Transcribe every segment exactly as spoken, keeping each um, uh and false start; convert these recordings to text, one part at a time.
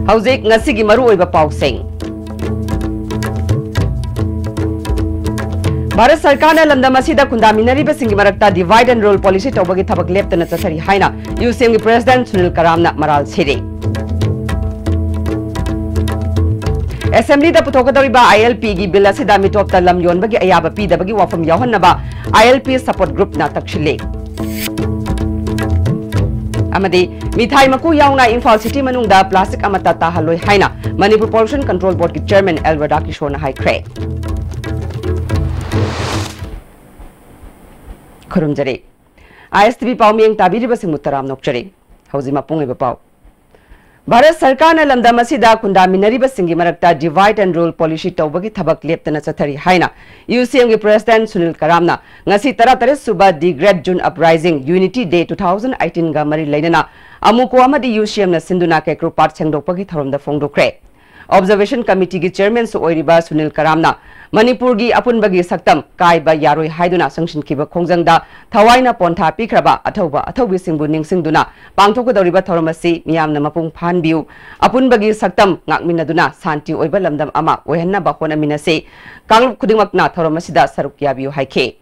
ꯍꯧꯖꯤꯛ ꯉꯁꯤꯒꯤ ꯃꯔꯨꯑꯣꯏꯕ ꯄꯥꯎꯁꯤꯡ꯫ ꯚꯥꯔꯠ ꯁꯔꯀꯥꯔꯅ ꯂꯝꯗꯝ ꯑꯁꯤꯗ ꯈꯨꯟꯗꯥꯃꯤꯟꯅꯔꯤꯕꯁꯤꯡꯒꯤ ꯃꯔꯛꯇ divide and rule policy ꯇꯧꯕꯒꯤ ꯊꯕꯛ ꯂꯦꯞꯇꯅ ꯆꯠꯊꯔꯤ ꯍꯥꯏꯅ ꯌꯨ ꯁꯤ ꯑꯦꯝꯒꯤ president ꯁꯨꯅꯤꯜ ꯀꯔꯥꯝꯅ ꯃꯔꯥꯜ ꯁꯤꯔꯤ꯫ Assemblyꯗ ꯄꯨꯊꯣꯛꯀꯗꯧꯔꯤꯕ ILPꯒꯤ bill ꯑꯁꯤꯗ ꯃꯤꯇꯣꯞꯇ ꯂꯝ ꯌꯣꯟꯕꯒꯤ ꯑꯌꯥꯕ ꯄꯤꯗꯕꯒꯤ ꯋꯥꯐꯝ ꯌꯥꯎꯍꯟꯅꯕ ILP support groupꯅ ꯇꯛꯁꯤꯜꯂꯤ꯫ ꯑꯃꯗꯤ ꯃꯤꯊꯥꯏ ꯃꯀꯨ ꯌꯥꯎꯅ ꯏꯝꯐꯥꯜ city ꯃꯅꯨꯡꯗ plastic ꯑꯃꯠꯇ ꯇꯥꯍꯜꯂꯣꯏ ꯍꯥꯏꯅ Manipur Pollution Control Boardꯀꯤ chairman L ꯔꯥꯙꯥꯀꯤꯁꯣꯔꯅ ꯍꯥꯏꯈ꯭ꯔꯦ꯫ ꯈꯨꯔꯨꯝꯖꯔꯤ꯫ ISTV ꯄꯥꯎ ꯃꯤꯠꯌꯦꯡ ꯇꯥꯕꯤꯔꯤꯕꯁꯤꯡꯕꯨ ꯇꯔꯥꯝꯅ ꯑꯣꯛꯆꯔꯤ꯫ ꯍꯧꯖꯤꯛ ꯃꯄꯨꯡ ꯑꯣꯏꯕ ꯄꯥꯎ꯫ ꯚꯥꯔꯠ ꯁꯔꯀꯥꯔꯅ ꯂꯝꯗꯝ ꯑꯁꯤꯗ ꯈꯨꯟꯗꯥꯃꯤꯟꯅꯔꯤꯕꯁꯤꯡꯒꯤ ꯃꯔꯛꯇ divide and rule policy ꯇꯧꯕꯒꯤ ꯊꯕꯛ ꯂꯦꯞꯇꯅ ꯆꯠꯊꯔꯤ ꯍꯥꯏꯅ ꯌꯨ ꯁꯤ ꯑꯦꯝꯒꯤ president ꯁꯨꯅꯤꯜ ꯀꯔꯥꯝꯅ ꯉꯁꯤ ꯇꯔꯥꯇꯔꯦꯠ ꯁꯨꯕ The Great June Uprising Unity Day two thousand eighteenꯒ ꯃꯔꯤ ꯂꯩꯅꯅ ꯑꯃꯨꯀꯣ ꯑꯃꯗꯤ ꯌꯨ ꯁꯤ ꯑꯦꯝꯅ ꯁꯤꯟꯗꯨꯅ ꯀꯦꯀ꯭ꯔꯨꯄꯥꯠ ꯁꯦꯡꯗꯣꯛꯄꯒꯤ ꯊꯧꯔꯝꯗ ꯐꯣꯡꯗꯣꯛꯈ꯭ꯔꯦ꯫ Observation Committeeꯒꯤ chairmanꯁꯨ ꯑꯣꯏꯔꯤꯕ ꯁꯨꯅꯤꯜ ꯀꯔꯥꯝꯅ ꯃꯅꯤꯄꯨꯔꯒꯤ ꯑꯄꯨꯟꯕꯒꯤ ꯁꯛꯇꯝ ꯀꯥꯏꯕ ꯌꯥꯔꯣꯏ ꯍꯥꯏꯗꯨꯅ ꯆꯪꯁꯤꯟꯈꯤꯕ ꯈꯣꯡꯖꯪꯗ ꯊꯋꯥꯏꯅ ꯄꯣꯟꯊꯥ ꯄꯤꯈ꯭ꯔꯕ ꯑꯊꯧꯕ ꯑꯊꯧꯕꯤꯁꯤꯡꯕꯨ ꯅꯤꯡꯁꯤꯡꯗꯨꯅ ꯄꯥꯡꯊꯣꯛꯀꯗꯧꯔꯤꯕ ꯊꯧꯔꯝ ꯑꯁꯤ ꯃꯤꯌꯥꯝꯅ ꯃꯄꯨꯡ ꯐꯥꯍꯟꯕꯤꯌꯨ, ꯑꯄꯨꯟꯕꯒꯤ ꯁꯛꯇꯝ ꯉꯥꯛꯃꯤꯟꯅꯗꯨꯅ ꯁꯥꯟꯇꯤ ꯑꯣꯏꯕ ꯂꯝꯗꯝ ꯑꯃ ꯑꯣꯏꯍꯟꯅꯕ ꯍꯣꯠꯅꯃꯤꯟꯅꯁꯤ, ꯀꯥꯡꯂꯨꯞ ꯈꯨꯗꯤꯡꯃꯛꯅ ꯊꯧꯔꯝ ꯑꯁꯤꯗ ꯁꯔꯨꯛ ꯌꯥꯕꯤꯌꯨ ꯍꯥꯏꯈꯤ꯫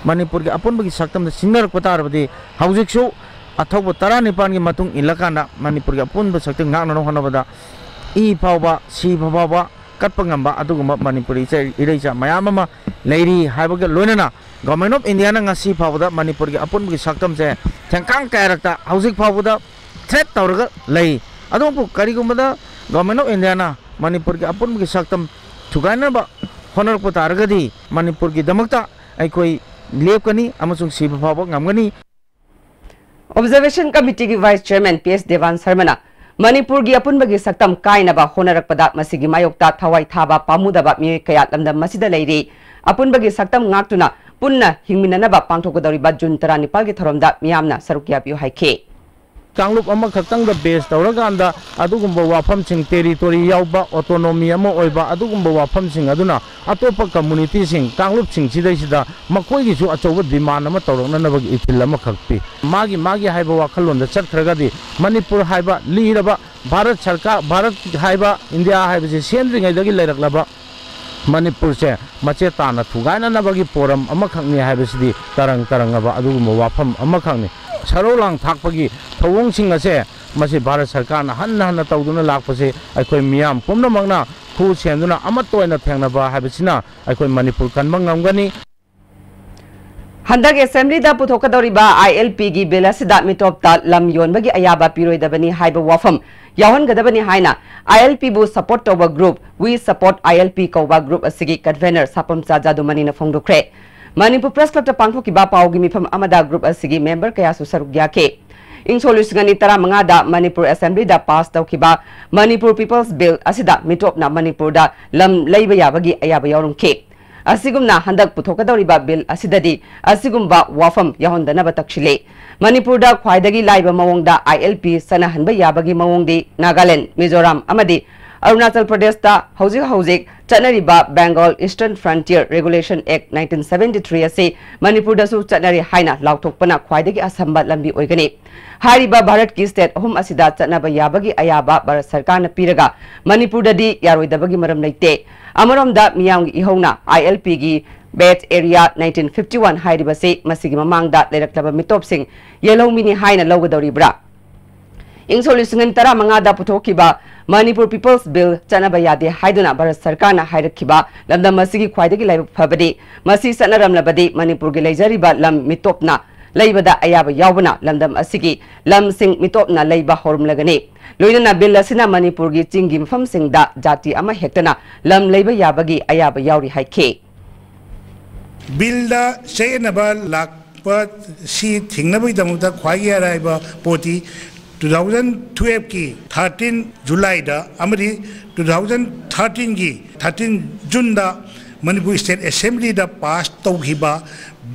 ꯃꯅꯤꯄꯨꯔꯒꯤ ꯑꯄꯨꯟꯕꯒꯤ ꯁꯛꯇꯝꯗ ꯁꯤꯡꯅꯔꯛꯄ ꯇꯥꯔꯕꯗꯤ ꯍꯧꯖꯤꯛꯁꯨ ꯑꯊꯧꯕ ꯇꯔꯥꯅꯤꯄꯥꯟꯒꯤ ꯃꯇꯨꯡ ꯏꯜꯂꯀꯥꯟꯗ ꯃꯅꯤꯄꯨꯔꯒꯤ ꯑꯄꯨꯟꯕ ꯁꯛꯇꯝ ꯉꯥꯛꯅꯅꯕ ꯍꯣꯠꯅꯕꯗ ꯏ ꯐꯥꯎꯕ, ꯁꯤꯕ ꯐꯥꯎꯕ ꯀꯠꯄ ꯉꯝꯕ ꯑꯗꯨꯒꯨꯝꯕ ꯃꯅꯤꯄꯨꯔꯤ ꯏꯆꯦ-, ꯏꯔꯩꯆꯥ ꯃꯌꯥꯝ ꯑꯃ ꯂꯩꯔꯤ ꯍꯥꯏꯕꯒ ꯂꯣꯏꯅꯅ Government of Indiaꯅ ꯉꯁꯤ ꯐꯥꯎꯕꯗ ꯃꯅꯤꯄꯨꯔꯒꯤ ꯑꯄꯨꯟꯕꯒꯤ ꯁꯛꯇꯝꯁꯦ ꯊꯦꯡꯀꯥꯡ ꯀꯌꯥꯔꯛꯇ ꯍꯧꯖꯤꯛ ꯐꯥꯎꯕꯗ threat ꯇꯧꯔꯒ ꯂꯩ꯫ ꯑꯗꯨꯕꯨ ꯀꯔꯤꯒꯨꯝꯕꯗ Government of Indiaꯅ ꯃꯅꯤꯄꯨꯔꯒꯤ ꯑꯄꯨꯟꯕꯒꯤ ꯁꯛꯇꯝ ꯊꯨꯒꯥꯏꯅꯕ ꯍꯣꯠꯅꯔꯛꯄ ꯇꯥꯔꯒꯗꯤ ꯃꯅꯤꯄꯨꯔꯒꯤꯗꯃꯛꯇ ꯑꯩꯈꯣꯏ ꯂꯦꯞꯀꯅꯤ ꯑꯃꯁꯨꯡ ꯁꯤꯕ ꯐꯥꯎꯕ ꯉꯝꯒꯅꯤ꯫ Observation Committeeꯒꯤ vice chairman P S Devan ꯁꯔꯃꯅ ꯃꯅꯤꯄꯨꯔꯒꯤ ꯑꯄꯨꯟꯕꯒꯤ ꯁꯛꯇꯝ ꯀꯥꯏꯅꯕ ꯍꯣꯠꯅꯔꯛꯄꯗ ꯃꯁꯤꯒꯤ ꯃꯥꯌꯣꯛꯇ ꯊꯋꯥꯏ ꯊꯥꯕ ꯄꯥꯝꯃꯨꯗꯕ ꯃꯤꯑꯣꯏ ꯀꯌꯥ ꯂꯝꯗꯝ ꯑꯁꯤꯗ ꯂꯩꯔꯤ꯫ ꯑꯄꯨꯟꯕꯒꯤ ꯁꯛꯇꯝ ꯉꯥꯛꯇꯨꯅ ꯄꯨꯟꯅ ꯍꯤꯡꯃꯤꯟꯅꯅꯕ ꯄꯥꯡꯊꯣꯛꯀꯗꯧꯔꯤꯕ ꯖꯨꯟ ꯇꯔꯥꯅꯤꯄꯥꯜꯒꯤ ꯊꯧꯔꯝꯗ ꯃꯤꯌꯥꯝꯅ ꯁꯔꯨꯛ ꯌꯥꯕꯤꯌꯨ ꯍꯥꯏꯈꯤ꯫ ꯀꯥꯡꯂꯨꯞ ꯑꯃꯈꯛꯇꯪꯗ base ꯇꯧꯔꯀꯥꯟꯗ ꯑꯗꯨꯒꯨꯝꯕ ꯋꯥꯐꯝꯁꯤꯡ, territory ꯌꯥꯎꯕ, autonomy ꯑꯃ ꯑꯣꯏꯕ, ꯑꯗꯨꯒꯨꯝꯕ ꯋꯥꯐꯝꯁꯤꯡ ꯑꯗꯨꯅ ꯑꯇꯣꯞꯄ communityꯁꯤꯡ, ꯀꯥꯡꯂꯨꯞꯁꯤꯡ ꯁꯤꯗꯩꯁꯤꯗ ꯃꯈꯣꯏꯒꯤꯁꯨ ꯑꯆꯧꯕ demand ꯑꯃ ꯇꯧꯔꯛꯅꯅꯕꯒꯤ ꯏꯊꯤꯜ ꯑꯃꯈꯛ ꯄꯤ꯫ ꯃꯥꯒꯤ ꯃꯥꯒꯤ ꯍꯥꯏꯕ ꯋꯥꯈꯜꯂꯣꯟꯗ ꯆꯠꯈ꯭ꯔꯒꯗꯤ ꯃꯅꯤꯄꯨꯔ ꯍꯥꯏꯕ ꯂꯤꯔꯕ ꯚꯥꯔꯠ ꯁꯔꯀꯥꯔ, ꯚꯥꯔꯠ ꯍꯥꯏꯕ, ꯏꯟꯗꯤꯌꯥ ꯍꯥꯏꯕꯁꯤ ꯁꯦꯝꯗ꯭ꯔꯤꯉꯩꯗꯒꯤ ꯂꯩꯔꯛꯂꯕ ꯃꯅꯤꯄꯨꯔꯁꯦ ꯃꯆꯦꯠ ꯇꯥꯅ ꯊꯨꯒꯥꯏꯅꯅꯕꯒꯤ ꯄꯣꯔꯝ ꯑꯃꯈꯛꯅꯤ ꯍꯥꯏꯕꯁꯤꯗꯤ ꯇꯔꯪ ꯇꯔꯪꯉꯕ ꯑꯗꯨꯒꯨꯝꯕ ꯋꯥꯐꯝ ꯑꯃꯈꯛꯅꯤ꯫ ꯁꯔꯧ ꯂꯥꯡ ꯊꯥꯛꯄꯒꯤ ꯊꯧꯑꯣꯡꯁꯤꯡ ꯑꯁꯦ ꯃꯁꯤ ꯚꯥꯔꯠ ꯁꯔꯀꯥꯔꯅ ꯍꯟꯅ ꯍꯟꯅ ꯇꯧꯗꯨꯅ ꯂꯥꯛꯄꯁꯤ ꯑꯩꯈꯣꯏ ꯃꯤꯌꯥꯝ ꯄꯨꯝꯅꯃꯛꯅ ꯈꯨ ꯁꯦꯟꯗꯨꯅ ꯑꯃꯠꯇ ꯑꯣꯏꯅ ꯊꯦꯡꯅꯕ ꯍꯥꯏꯕꯁꯤꯅ ꯑꯩꯈꯣꯏ ꯃꯅꯤꯄꯨꯔ ꯀꯟꯕ ꯉꯝꯒꯅꯤ꯫ ꯍꯟꯗꯛ assemblyꯗ ꯄꯨꯊꯣꯛꯀꯗꯧꯔꯤꯕ ILPꯒꯤ bill ꯑꯁꯤꯗ ꯃꯤꯇꯣꯞꯇ ꯂꯝ ꯌꯣꯟꯕꯒꯤ ꯑꯌꯥꯕ ꯄꯤꯔꯣꯏꯗꯕꯅꯤ ꯍꯥꯏꯕ ꯋꯥꯐꯝ ꯌꯥꯎꯍꯟꯒꯗꯕꯅꯤ ꯍꯥꯏꯅ ILPꯕꯨ support ꯇꯧꯕ group We Support ILP ꯀꯧꯕ group ꯑꯁꯤꯒꯤ convener ꯁꯥꯄꯝꯆꯥ ꯖꯥꯗꯨꯃꯅꯤꯅ ꯐꯣꯡꯗꯣꯛꯈ꯭ꯔꯦ꯫ ꯃꯅꯤꯄꯨꯔ Press Clubꯇ ꯄꯥꯡꯊꯣꯛꯈꯤꯕ ꯄꯥꯎꯒꯤ ꯃꯤꯐꯝ ꯑꯃꯗ group ꯑꯁꯤꯒꯤ member ꯀꯌꯥꯁꯨ ꯁꯔꯨꯛ ꯌꯥꯈꯤ꯫ ꯏꯪ ꯁꯣꯛ ꯂꯤꯁꯤꯡ ꯑꯅꯤ ꯇꯔꯥꯃꯉꯥꯗ ꯃꯅꯤꯄꯨꯔ assemblyꯗ pass ꯇꯧꯈꯤꯕ Manipur People's Bill ꯑꯁꯤꯗ ꯃꯤꯇꯣꯞꯅ ꯃꯅꯤꯄꯨꯔꯗ ꯂꯝ ꯂꯩꯕ ꯌꯥꯕꯒꯤ ꯑꯌꯥꯕ ꯌꯥꯎꯔꯝꯈꯤ꯫ ꯑꯁꯤꯒꯨꯝꯅ ꯍꯟꯗꯛ ꯄꯨꯊꯣꯛꯀꯗꯧꯔꯤꯕ bill ꯑꯁꯤꯗꯗꯤ ꯑꯁꯤꯒꯨꯝꯕ ꯋꯥꯐꯝ ꯌꯥꯎꯍꯟꯗꯅꯕ ꯇꯛꯁꯤꯜꯂꯤ꯫ ꯃꯅꯤꯄꯨꯔꯗ ꯈ꯭ꯋꯥꯏꯗꯒꯤ ꯂꯥꯏꯕ ꯃꯑꯣꯡꯗ ILP ꯆꯠꯅꯍꯟꯕ ꯌꯥꯕꯒꯤ ꯃꯑꯣꯡꯗꯤ ꯅꯥꯒꯥꯂꯦꯟ, ꯃꯤꯖꯣꯔꯥꯝ ꯑꯃꯗꯤ ꯑꯔꯨꯅꯥꯆꯜ ꯄ꯭ꯔꯗꯦꯁꯇ ꯍꯧꯖꯤꯛ ꯍꯧꯖꯤꯛ ꯆꯠꯅꯔꯤꯕ Bengal Eastern Frontier Regulation Act nineteen seventy three ꯑꯁꯤ ꯃꯅꯤꯄꯨꯔꯗꯁꯨ ꯆꯠꯅꯔꯤ ꯍꯥꯏꯅ ꯂꯥꯎꯊꯣꯛꯄꯅ ꯈ꯭ꯋꯥꯏꯗꯒꯤ ꯑꯁꯝꯕ ꯂꯝꯕꯤ ꯑꯣꯏꯒꯅꯤ꯫ ꯍꯥꯏꯔꯤꯕ ꯚꯥꯔꯠꯀꯤ state ꯑꯍꯨꯝ ꯑꯁꯤꯗ ꯆꯠꯅꯕ ꯌꯥꯕꯒꯤ ꯑꯌꯥꯕ ꯚꯥꯔꯠ ꯁꯔꯀꯥꯔꯅ ꯄꯤꯔꯒ ꯃꯅꯤꯄꯨꯔꯗꯗꯤ ꯌꯥꯔꯣꯏꯗꯕꯒꯤ ꯃꯔꯝ ꯂꯩꯇꯦ꯫ ꯑꯃꯔꯣꯝꯗ ꯃꯤꯌꯥꯝꯒꯤ ꯏꯍꯧꯅ ILPꯒꯤ Belt Area nineteen fifty one ꯍꯥꯏꯔꯤꯕꯁꯤ ꯃꯁꯤꯒꯤ ꯃꯃꯥꯡꯗ ꯂꯩꯔꯛꯂꯕ ꯃꯤꯇꯣꯞꯁꯤꯡ ꯌꯦꯜꯍꯧꯃꯤꯅꯤ ꯍꯥꯏꯅ ꯂꯧꯒꯗꯧꯔꯤꯕ꯭ꯔꯥ? ꯏꯪ ꯁꯣꯛ ꯂꯤꯁꯤꯡ ꯑꯅꯤ ꯇꯔꯥꯃꯉꯥꯗ ꯄꯨꯊꯣꯛꯈꯤꯕ Manipur People's Bill ꯆꯠꯅꯕ ꯌꯥꯗꯦ ꯍꯥꯏꯗꯨꯅ ꯚꯥꯔꯠ ꯁꯔꯀꯥꯔꯅ ꯍꯥꯏꯔꯛꯈꯤꯕ ꯂꯝꯗꯝ ꯑꯁꯤꯒꯤ ꯈ꯭ꯋꯥꯏꯗꯒꯤ ꯂꯥꯏꯕꯛ ꯐꯕꯗꯤ ꯃꯁꯤ ꯆꯠꯅꯔꯝꯂꯕꯗꯤ ꯃꯅꯤꯄꯨꯔꯒꯤ ꯂꯩꯖꯔꯤꯕ ꯂꯝ ꯃꯤꯇꯣꯞꯅ ꯂꯩꯕꯗ ꯑꯌꯥꯕ ꯌꯥꯎꯕꯅ ꯂꯝꯗꯝ ꯑꯁꯤꯒꯤ ꯂꯝꯁꯤꯡ ꯃꯤꯇꯣꯞꯅ ꯂꯩꯕ ꯍꯧꯔꯝꯂꯒꯅꯤ꯫ ꯂꯣꯏꯅꯅ bill ꯑꯁꯤꯅ ꯃꯅꯤꯄꯨꯔꯒꯤ ꯆꯤꯡꯒꯤ ꯃꯐꯝꯁꯤꯡꯗ ꯖꯥꯇꯤ ꯑꯃ ꯍꯦꯛꯇꯅ ꯂꯝ ꯂꯩꯕ ꯌꯥꯕꯒꯤ ꯑꯌꯥꯕ ꯌꯥꯎꯔꯤ ꯍꯥꯏꯈꯤ꯫ Billꯗ ꯆꯌꯦꯠꯅꯕ ꯂꯥꯛꯄ ꯁꯤ ꯊꯤꯡꯅꯕꯒꯤꯗꯃꯛꯇ ꯈ꯭ꯋꯥꯏꯒꯤ ꯑꯔꯥꯏꯕ ꯄꯣꯠꯇꯤ two thousand twelveꯀꯤ thirteen Julyꯗ ꯑꯃꯗꯤ two thousand thirteenꯒꯤ thirteen Juneꯗ Manipur State Assemblyꯗ pass ꯇꯧꯈꯤꯕ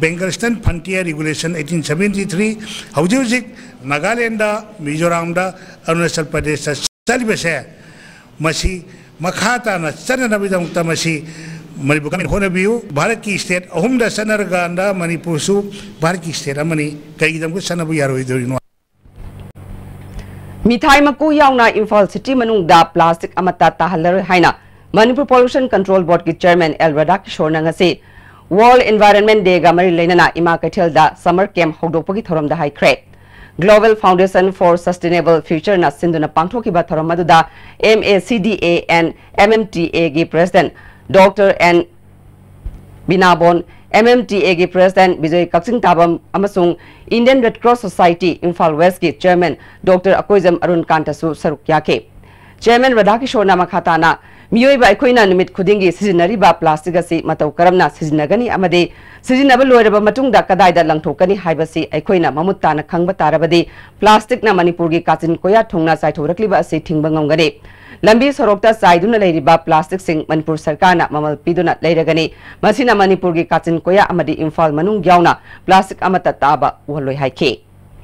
Bengal Eastern Frontier Regulation eighteen seventy three, ꯍꯧꯖꯤꯛ ꯍꯧꯖꯤꯛ ꯅꯥꯒꯥꯂꯦꯟꯗ, ꯃꯤꯖꯣꯔꯥꯝꯗ, ꯑꯔꯨꯅꯥꯆꯜ ꯄ꯭ꯔꯗꯦꯁꯇ ꯆꯠꯂꯤꯕꯁꯦ, ꯃꯁꯤ ꯃꯈꯥ ꯇꯥꯅ ꯆꯠꯅꯅꯕꯒꯤꯗꯃꯛꯇ ꯃꯁꯤ ꯃꯅꯤꯄꯨꯔ ꯒꯃꯦꯟ ꯍꯣꯠꯅꯕꯤꯌꯨ꯫ ꯚꯥꯔꯠꯀꯤ ꯁ꯭ꯇꯦꯠ ꯑꯍꯨꯝꯗ ꯆꯠꯅꯔꯀꯥꯟꯗ ꯃꯅꯤꯄꯨꯔꯁꯨ ꯚꯥꯔꯠꯀꯤ ꯁ꯭ꯇꯦꯠ ꯑꯃꯅꯤ꯫ ꯀꯩꯒꯤꯗꯃꯛꯇ ꯆꯠꯅꯕ ꯌꯥꯔꯣꯏꯗꯣꯔꯤꯅꯣ? ꯃꯤꯊꯥꯏ ꯃꯀꯨ ꯌꯥꯎꯅ ꯏꯝꯐꯥꯜ ꯁꯤꯇꯤ ꯃꯅꯨꯡꯗ ꯄ꯭ꯂꯥꯁꯇꯤꯛ ꯑꯃꯠꯇ ꯇꯥꯍꯜꯂꯔꯣꯏ ꯍꯥꯏꯅ ꯃꯅꯤꯄꯨꯔ ꯄꯣꯂꯨꯁꯟ ꯀꯟꯇ꯭ꯔꯣꯜ ꯕꯣꯔꯗꯀꯤ ꯆꯦꯌꯔꯃꯦꯟ ꯑꯦꯜ ꯔꯥꯙꯥꯀꯤꯁꯣꯔꯅ ꯉꯁꯤ ꯋꯥꯔꯜꯗ ꯏꯟꯚꯥꯏꯔꯟꯃꯦꯟꯠ ꯗꯦꯒ ꯃꯔꯤ ꯂꯩꯅꯅ ꯏꯃꯥ ꯀꯩꯊꯦꯜꯗ ꯁꯝꯃꯔ ꯀꯦꯝꯞ ꯍꯧꯗꯣꯛꯄꯒꯤ ꯊꯧꯔꯝꯗ ꯍꯥꯏꯈ꯭ꯔꯦ꯫ Global Foundation for Sustainable Futureꯅ ꯁꯤꯟꯗꯨꯅ ꯄꯥꯡꯊꯣꯛꯈꯤꯕ ꯊꯧꯔꯝ ꯑꯗꯨꯗ M A C D A and M M T Aꯒꯤ president doctor N Binabon, M M T Aꯒꯤ ꯄ꯭ꯔꯦꯁꯤꯗꯦꯟꯠ ꯕꯤꯖꯣꯏ ꯀꯛꯆꯤꯡ ꯇꯥꯕꯝ ꯑꯃꯁꯨꯡ Indian Red Cross Society Imphal ꯋꯦꯁ꯭ꯠꯀꯤ ꯆꯦꯌꯔꯃꯦꯟ ꯗꯣꯛꯇꯔ ꯑꯀꯣꯏꯖꯝ ꯑꯔꯨꯟ ꯀꯥꯟꯇꯁꯨ ꯁꯔꯨꯛ ꯌꯥꯈꯤ꯫ ꯆꯦꯌꯔꯃꯦꯟ ꯔꯥꯙꯥꯀꯤꯁꯣꯔꯅ ꯃꯈꯥ ꯇꯥꯅ, "ꯃꯤꯑꯣꯏꯕ ꯑꯩꯈꯣꯏꯅ ꯅꯨꯃꯤꯠ ꯈꯨꯗꯤꯡꯒꯤ ꯁꯤꯖꯤꯟꯅꯔꯤꯕ ꯄ꯭ꯂꯥꯁꯇꯤꯛ ꯑꯁꯤ ꯃꯇꯧ ꯀꯔꯝꯅ ꯁꯤꯖꯤꯟꯅꯒꯅꯤ ꯑꯃꯗꯤ ꯁꯤꯖꯤꯟꯅꯕ ꯂꯣꯏꯔꯕ ꯃꯇꯨꯡꯗ ꯀꯗꯥꯏꯗ ꯂꯪꯊꯣꯛꯀꯅꯤ ꯍꯥꯏꯕꯁꯤ ꯑꯩꯈꯣꯏꯅ ꯃꯃꯨꯠ ꯇꯥꯅ ꯈꯪꯕ ꯇꯥꯔꯕꯗꯤ ꯄ꯭ꯂꯥꯁꯇꯤꯛꯅ ꯃꯅꯤꯄꯨꯔꯒꯤ ꯀꯥꯆꯤꯟ ꯀꯣꯌꯥ ꯊꯨꯡꯅ ꯆꯥꯏꯊꯣꯔꯛꯂꯤꯕ ꯑꯁꯤ ꯊꯤꯡꯕ ꯉꯝꯒꯅꯤ꯫ ꯂꯝꯕꯤ ꯁꯣꯔꯣꯛꯇ ꯆꯥꯏꯗꯨꯅ ꯂꯩꯔꯤꯕ ꯄ꯭ꯂꯥꯁꯇꯤꯛꯁꯤꯡ ꯃꯅꯤꯄꯨꯔ ꯁꯔꯀꯥꯔꯅ ꯃꯃꯜ ꯄꯤꯗꯨꯅ ꯂꯩꯔꯒꯅꯤ꯫ ꯃꯁꯤꯅ ꯃꯅꯤꯄꯨꯔꯒꯤ ꯀꯥꯆꯤꯟ ꯀꯣꯌꯥ ꯑꯃꯗꯤ ꯏꯝꯐꯥꯜ ꯃꯅꯨꯡ ꯌꯥꯎꯅ ꯄ꯭ꯂꯥꯁꯇꯤꯛ ꯑꯃꯠꯇ ꯇꯥꯕ ꯎꯍꯜꯂꯣꯏ" ꯍꯥꯏꯈꯤ꯫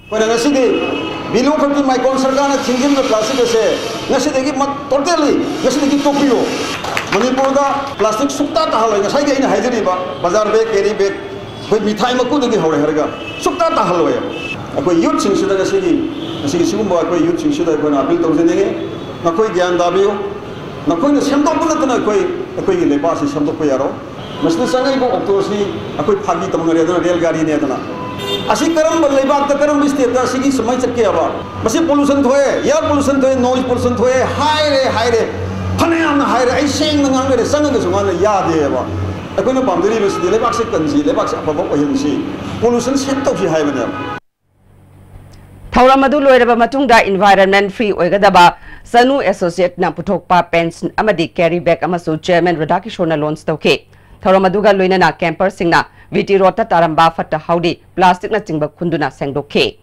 ꯑꯩꯈꯣꯏꯅ ꯉꯁꯤꯗꯤ below fifty micron ꯁꯔꯀꯥꯔꯅ ꯊꯤꯡꯖꯤꯟꯕ ꯄ꯭ꯂꯥꯁꯇꯤꯛ ꯑꯁꯦ ꯉꯁꯤꯗꯒꯤ ꯃ-, totally ꯉꯁꯤꯗꯒꯤ ꯇꯣꯛꯄꯤꯌꯣ꯫ ꯃꯅꯤꯄꯨꯔꯗ ꯄ꯭ꯂꯥꯁꯇꯤꯛ ꯁꯨꯛꯇ ꯇꯥꯍꯜꯂꯣꯏ꯫ ꯉꯁꯥꯏꯒꯤ ꯑꯩꯅ ꯍꯥꯏꯖꯔꯤꯕ ꯕꯖꯥꯔ ꯕꯦꯒ, ꯀꯦꯔꯤ ꯕꯦꯒ, ꯑꯩꯈꯣꯏ ꯃꯤꯊꯥꯏ ꯃꯀꯨꯗꯒꯤ ꯍꯧꯔꯦ ꯍꯥꯏꯔꯒ ꯁꯨꯛꯇ ꯇꯥꯍꯜꯂꯣꯏ꯫ ꯑꯩꯈꯣꯏ ꯌꯨꯠꯁꯤꯡꯁꯤꯗ ꯉꯁꯤꯒꯤ, ꯉꯁꯤꯒꯤ ꯁꯤꯒꯨꯝꯕ ꯑꯩꯈꯣꯏ ꯌꯨꯠꯁꯤꯡꯁꯤꯗ ꯑꯩꯈꯣꯏꯅ ꯑꯥꯄꯤꯜ ꯇꯧꯖꯅꯤꯡꯉꯤ꯫ ꯅꯈꯣꯏ ꯒ꯭ꯌꯥꯟ ꯇꯥꯕꯤꯌꯨ꯫ ꯅꯈꯣꯏꯅ ꯁꯦꯝꯗꯣꯛꯄ ꯅꯠꯇꯅ ꯑꯩꯈꯣꯏ, ꯑꯩꯈꯣꯏꯒꯤ ꯂꯩꯕꯥꯛ ꯑꯁꯤ ꯁꯦꯝꯗꯣꯛꯄ ꯌꯥꯔꯣꯏ꯫ ꯃꯁꯤꯗ ꯆꯪꯉꯛꯏꯕ ꯑꯣꯛꯇꯣꯁꯤ ꯑꯩꯈꯣꯏ ꯐꯥꯒꯤ ꯇꯧꯅꯔꯦꯗꯅ, ꯔꯦꯜ ꯒꯥꯔꯤꯅꯦꯗꯅ꯫ ꯑꯁꯤ ꯀꯔꯝꯕ ꯂꯩꯕꯥꯛꯇ, ꯀꯔꯝꯕ ꯁ꯭ꯇꯦꯠꯇ ꯑꯁꯤꯒꯤ ꯁꯨꯃꯥꯏꯅ ꯆꯠꯀꯦꯕ? ꯃꯁꯤ ꯄꯣꯂꯨꯁꯟ ꯊꯣꯛꯑꯦ, ꯑꯦꯌꯔ ꯄꯣꯂꯨꯁꯟ ꯊꯣꯛꯑꯦ, ꯅꯣꯏꯁ ꯄꯣꯂꯨꯁꯟ ꯊꯣꯛꯑꯦ, ꯍꯥꯏꯔꯦ, ꯍꯥꯏꯔꯦ꯫ ꯐꯅꯌꯥꯝꯅ ꯍꯥꯏꯔꯦ, ꯑꯩ ꯁꯦꯡꯅ ꯉꯥꯡꯅꯔꯦ, ꯆꯪꯉꯒꯁꯨ ꯃꯥꯅ ꯌꯥꯗꯦꯕ꯫ ꯑꯩꯈꯣꯏꯅ ꯄꯥꯝꯖꯔꯤꯕꯁꯤꯗꯤ ꯂꯩꯕꯥꯛꯁꯦ ꯀꯟꯁꯤ, ꯂꯩꯕꯥꯛꯁꯦ ꯑꯐꯕ ꯑꯣꯏꯍꯟꯁꯤ, ꯄꯣꯂꯨꯁꯟ ꯁꯦꯞ ꯇꯧꯁꯤ ꯍꯥꯏꯕꯅꯦꯕ꯫ ꯊꯧꯔꯝ ꯑꯗꯨ ꯂꯣꯏꯔꯕ ꯃꯇꯨꯡꯗ ꯏꯟꯚꯥꯏꯔꯟꯃꯦꯟꯠ ꯐ꯭ꯔꯤ ꯑꯣꯏꯒꯗꯕ ꯆꯅꯨ ꯑꯦꯁꯣꯁꯤꯌꯦꯠꯅ ꯄꯨꯊꯣꯛꯄ ꯄꯦꯟꯠꯁ ꯑꯃꯗꯤ ꯀꯦꯔꯤ ꯕꯦꯒ ꯑꯃꯁꯨ ꯆꯦꯌꯔꯃꯦꯟ ꯔꯥꯙꯥꯀꯤꯁꯣꯔꯅ ꯂꯣꯟꯆ ꯇꯧꯈꯤ꯫ ꯊꯧꯔꯝ ꯑꯗꯨꯒ ꯂꯣꯏꯅꯅ ꯀꯦꯝꯄꯔꯁꯤꯡꯅ ꯚꯤ ꯇꯤ ꯔꯣꯗꯇ ꯇꯥꯔꯝꯕ ꯐꯠꯇ ꯍꯥꯎꯗꯤ, ꯄ꯭ꯂꯥꯁꯇꯤꯛꯅꯆꯤꯡꯕ ꯈꯨꯟꯗꯨꯅ ꯁꯦꯡꯗꯣꯛꯈꯤ꯫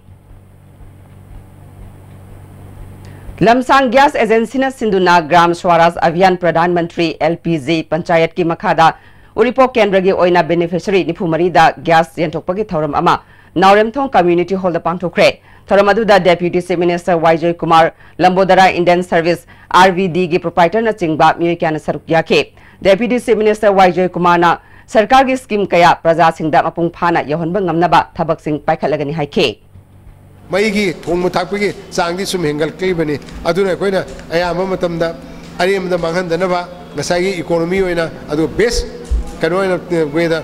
ꯂꯝꯁꯥꯡ ꯒ꯭ꯌꯥꯁ ꯑꯦꯖꯦꯟꯁꯤꯅ ꯁꯤꯟꯗꯨꯅ ꯒ꯭ꯔꯥꯝ ꯁ꯭ꯋꯥꯔꯥꯖ ꯑꯚꯤꯌꯥꯟ Pradhan Mantri L P G ꯄꯟꯆꯥꯌꯠꯀꯤ ꯃꯈꯥꯗ ꯎꯔꯤꯄꯣꯛ ꯀꯦꯟꯗ꯭ꯔꯒꯤ ꯑꯣꯏꯅ ꯕꯦꯅꯤꯐꯤꯁꯔꯤ ꯅꯤꯐꯨ ꯃꯔꯤꯗ ꯒ꯭ꯌꯥꯁ ꯌꯦꯟꯊꯣꯛꯄꯒꯤ ꯊꯧꯔꯝ ꯑꯃ ꯅꯥꯎꯔꯦꯝꯊꯣꯡ ꯀꯝꯃ꯭ꯌꯨꯅꯤꯇꯤ ꯍꯣꯜꯗ ꯄꯥꯡꯊꯣꯛꯈ꯭ꯔꯦ꯫ ꯊꯧꯔꯝ ꯑꯗꯨꯗ Deputy Chief Minister ꯋꯥꯏ Joykumar, ꯂꯝꯕꯣꯗꯔꯥ Indian Service, R V D ꯒꯤ proprietor ꯅꯆꯤꯡꯕ ꯃꯤꯑꯣꯏ ꯀꯌꯥꯅ ꯁꯔꯨꯛ ꯌꯥꯈꯤ꯫ Deputy Chief Minister ꯋꯥꯏ ꯖꯣꯏꯀꯨꯃꯥꯔꯅ ꯁꯔꯀꯥꯔꯒꯤ scheme ꯀꯌꯥ ꯄ꯭ꯔꯖꯥꯁꯤꯡꯗ ꯃꯄꯨꯡ ꯐꯥꯅ ꯌꯧꯍꯟꯕ ꯉꯝꯅꯕ ꯊꯕꯛꯁꯤꯡ ꯄꯥꯏꯈꯠꯂꯒꯅꯤ ꯍꯥꯏꯈꯤ꯫ ꯃꯩꯒꯤ ꯊꯣꯡꯕ ꯊꯥꯛꯄꯒꯤ ꯆꯥꯡꯗꯤ ꯁꯨꯝ ꯍꯦꯟꯒꯠꯂꯛꯂꯤꯕꯅꯤ꯫ ꯑꯗꯨꯅ ꯑꯩꯈꯣꯏꯅ ꯑꯌꯥꯝꯕ ꯃꯇꯝꯗ ꯑꯔꯦꯝꯕꯗ ꯃꯥꯡꯍꯟꯗꯅꯕ, ꯉꯁꯥꯏꯒꯤ economy ꯑꯣꯏꯅ, ꯑꯗꯨꯒ best ꯀꯩꯅꯣ ꯑꯣꯏꯅ, way ꯗ